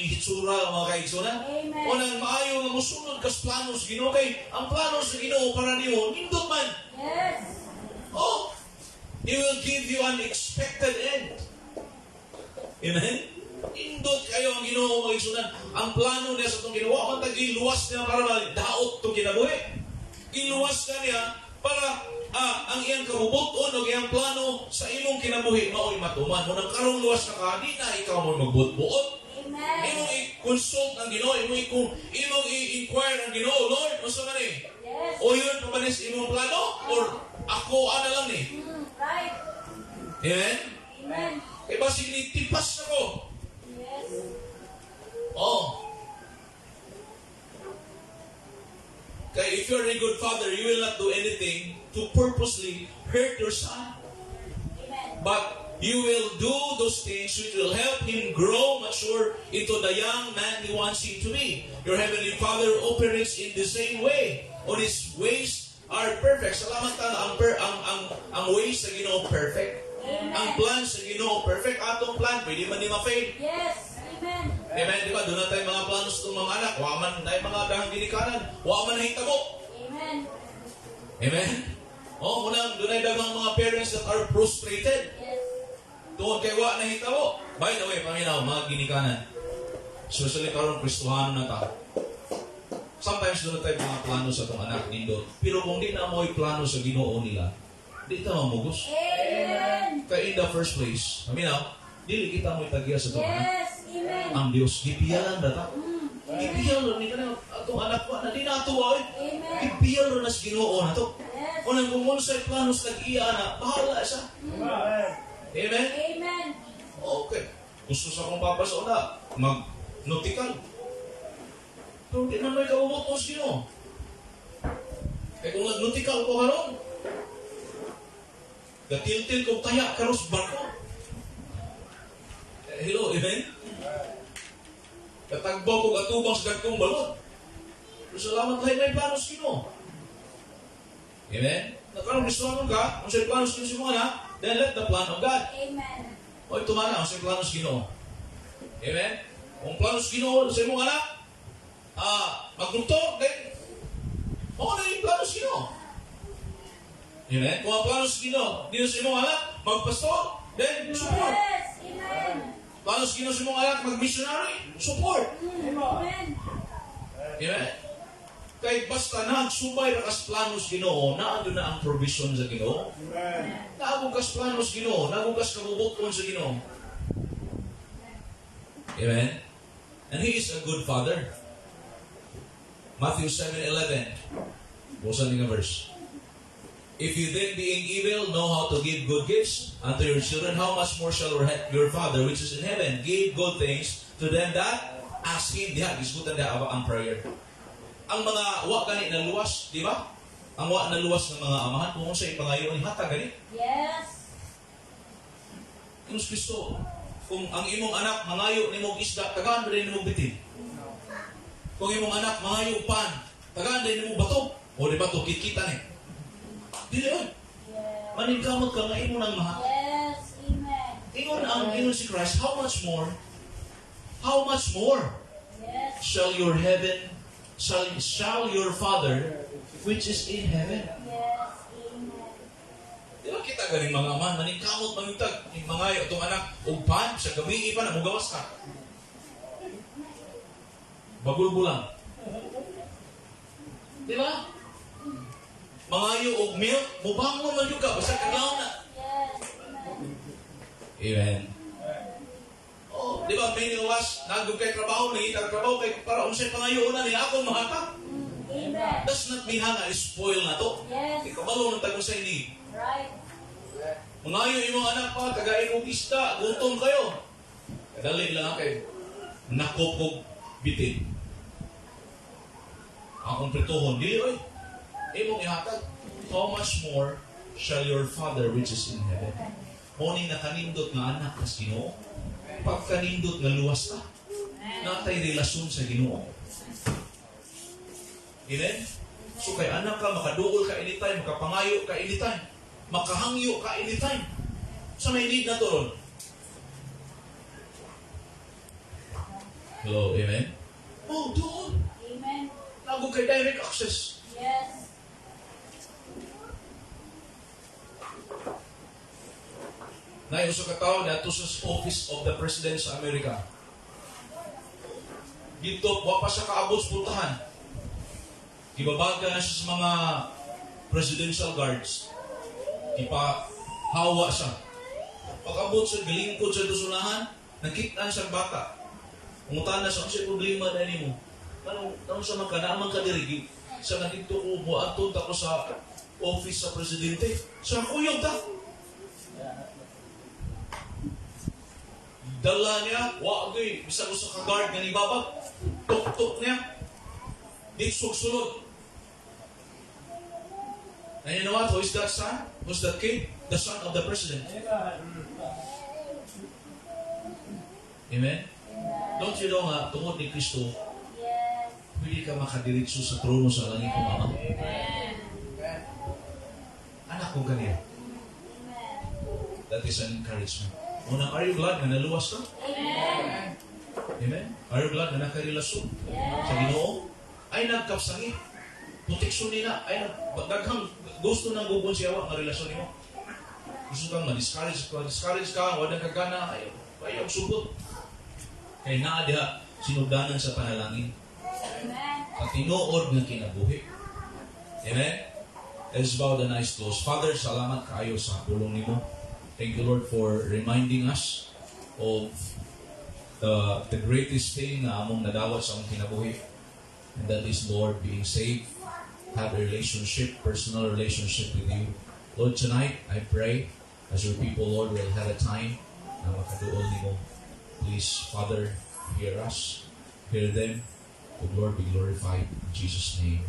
hitsura mga kaigsoona. Amen. Unang maayo nga mosunod kas plano sa Ginoo kay ang plano sa Ginoo para nimo nindot man. Yes. Oh, He will give you an expected end. Amen? Indot kayo ang Ginoo, mga igsunan. Ang plano niya sa itong Ginoo, man ta giluwas niya para daot itong kinabuhi. Giluwas ka niya para ang iyang kabubuton o iyang plano sa imong kinabuhi mao'y matuman. Unang karong luwas na ka, di na ikaw mo magbuot-buot. Amen. Imong i-consult ang Ginoo, imong i-inquire ang Ginoo, "Lord, unsa man ni?" Yes. O yun pa ba ni sa imong plano? Or ako ana lang ni? Right. Amen? Amen. Kay basig ni tipas ako. Yes. Oh. Kay if you're a good father, you will not do anything to purposely hurt your son. Amen. But you will do those things which will help him grow, mature into the young man he wants him to be. Your heavenly Father operates in the same way. On His ways are perfect. Salamat ta ang per, ang ways sa Ginoo perfect. Amen. Ang plan sa Ginoo perfect. Atong plan pwede man ni ma-fail. Yes. Amen. Amen, di ba? Doon na tayo mga plano sa itong mga anak. Wa man tayo mga dahang ginikanan. Wa man nahitabo. Amen. Amen? Oh, unang doon ay daghang mga parents that are frustrated. Yes. Tungod kay wa nahitabo. By the way, paminaw, mga ginikanan. Especially karon Kristohano na ta. Sometimes doon na tayo mga plano sa itong anak nindot. Pero kung di na mo'y plano sa Ginoo nila, di ta mamugos. Amen. Kaya in the first place, paminaw, dili kita mo'y tagya sa itong anak. Yes. Amen. Ang Diyos, gipiyalan na ta. Gipiyal ni kanang atong anak wa na di na ato oy. Amen. Gipiyal ra na sa Ginoo na to. Yes. Unang kung unsay plano sa tag-iya na, bahala siya. Amen. Amen? Amen. Okay. Gusto sa akong papa sa una, mag-nautical. Pero di na may kaubot mo sa Ginoo. Kaya kung nag-nautical ko karon, gatil-til kong taya karos barko. Eh, hello, amen? Katagbaw ko atubang sa dagkong balot. Pero salamat tayo may plano sa Ginoo. Amen? Nakaroon gusto ka, kung sa plano sa Ginoo sa mga anak, then let the plan of God. Amen. O ito man ang sa plano sa Ginoo. Amen? Kung plano sa Ginoo sa imong anak, magdoktor, then mao na yung plano sa Ginoo. Amen? Kung ang plano sa Ginoo dito sa imong anak, magpastor, then support. Yes. Amen. Plano sa Ginoo sa imong anak, mag-missionary, support. Amen. Amen? Kay basta nagsubay ra kas plano sa Ginoo, naa na ang provision sa Ginoo. Amen. Naagong kas plano sa Ginoo, naagong kas kabubuton sa Ginoo. Amen? And He is a good Father. Matthew 7:11. Busan nga verse. "If you then, being evil, know how to give good gifts unto your children, how much more shall your Father which is in heaven give good things to them that ask Ask Him diha, gisgutan diha ang prayer. Ang mga wa gani na luwas, di ba? Ang wa na luwas ng mga amahan, kung sa ipangayo ni hatag gani. Ingon Kristo, kung ang imong anak mangayo nimo og isda, tagaan ba nimo bitin? Kung imong anak mangayo og pan, tagaan ba nimo bato? O di ba to kita ni? Dili oy. Maningkamot ka nga imo nang mahatag. Amen. Ingon ang ingon si Christ, how much more? How much more shall your heaven shall your Father which is in heaven? Amen. Di ba kita ganing mga amahan, maningkamot mangitag, yung mga atong anak, og pan, sa gabi pa na, mugawas ka. Bagulbulang. Di ba? Mangayo og milk, mubangon man jud ka, basta kadlaw na. Amen. Amen. Oh, di ba many of us, nagug kay trabaho, nangita trabaho kay para unsay pangayo na ni ako mahatag. Amen. Does not mean nga spoil na to. Ikabalo ng tagong sa ini. Mangayo imong anak pa, tagain og isda, gutom kayo. Kadali lang kay nakop og bitin. Akong prituhon, dili oy. Imong ihatag. How much more shall your Father which is in heaven? Mao ni nakanindot nga anak kas Ginoo. Pagkanindot nga luwas ka. Natay relasyon sa Ginoo. Amen? So kay anak ka, makaduol ka anytime, makapangayo ka anytime, makahangyo ka anytime. Sa may need na to ron. Hello, amen? Oh, doon. Amen. Nago kay direct access. Nay usa ka tawo naadto sa office of the President sa Amerika. Dito, wa pa siya kaabot sa pultahan. Gibabaga na siya sa mga presidential guards. Gipahawa siya. Pag-abot sa gilingkod sa dusunahan, nakita siyang bata. Pangutan na siya, ano siya problema na nimo? Anong, anong sa mga kanamang ka diri? Sa nakito ko, muadto ta ko sa office sa presidente. Sa kuyog ta. Dala niya, wa gyud, bisag usa ka guard nga nibabag. Tuk-tuk niya. Ditsog sulod. And you know what? Who is that son? Who's that kid? The son of the president. Amen? Don't you know nga, tungod ni Kristo, pwede ka makadiretso sa trono sa langit kong Ama? Anak ko kaniya. That is an encouragement. Unang, are you glad nga naluwas ka? Amen. Amen? Are you glad nga nakarelasyon sa Ginoo? Ay nagkapsangi. Proteksyon nila. Ay daghang gusto nang gugon siya nga relasyon nimo. Gusto kang ma-discourage ka, discourage ka, wala ka gana, ayaw, ayaw sugot. Kay naa diha sinugdanan sa panalangin. Amen. At tinuod nga kinabuhi. Amen? Let's bow the eyes closed. Father, salamat kaayo sa pulong nimo. Thank you, Lord, for reminding us of the greatest thing na among nadawat sa among kinabuhi. And that is, Lord, being saved, have a relationship, personal relationship with you. Lord, tonight, I pray, as your people, Lord, will have a time na makaduol nimo. Please, Father, hear us, hear them. O Lord, be glorified in Jesus' name.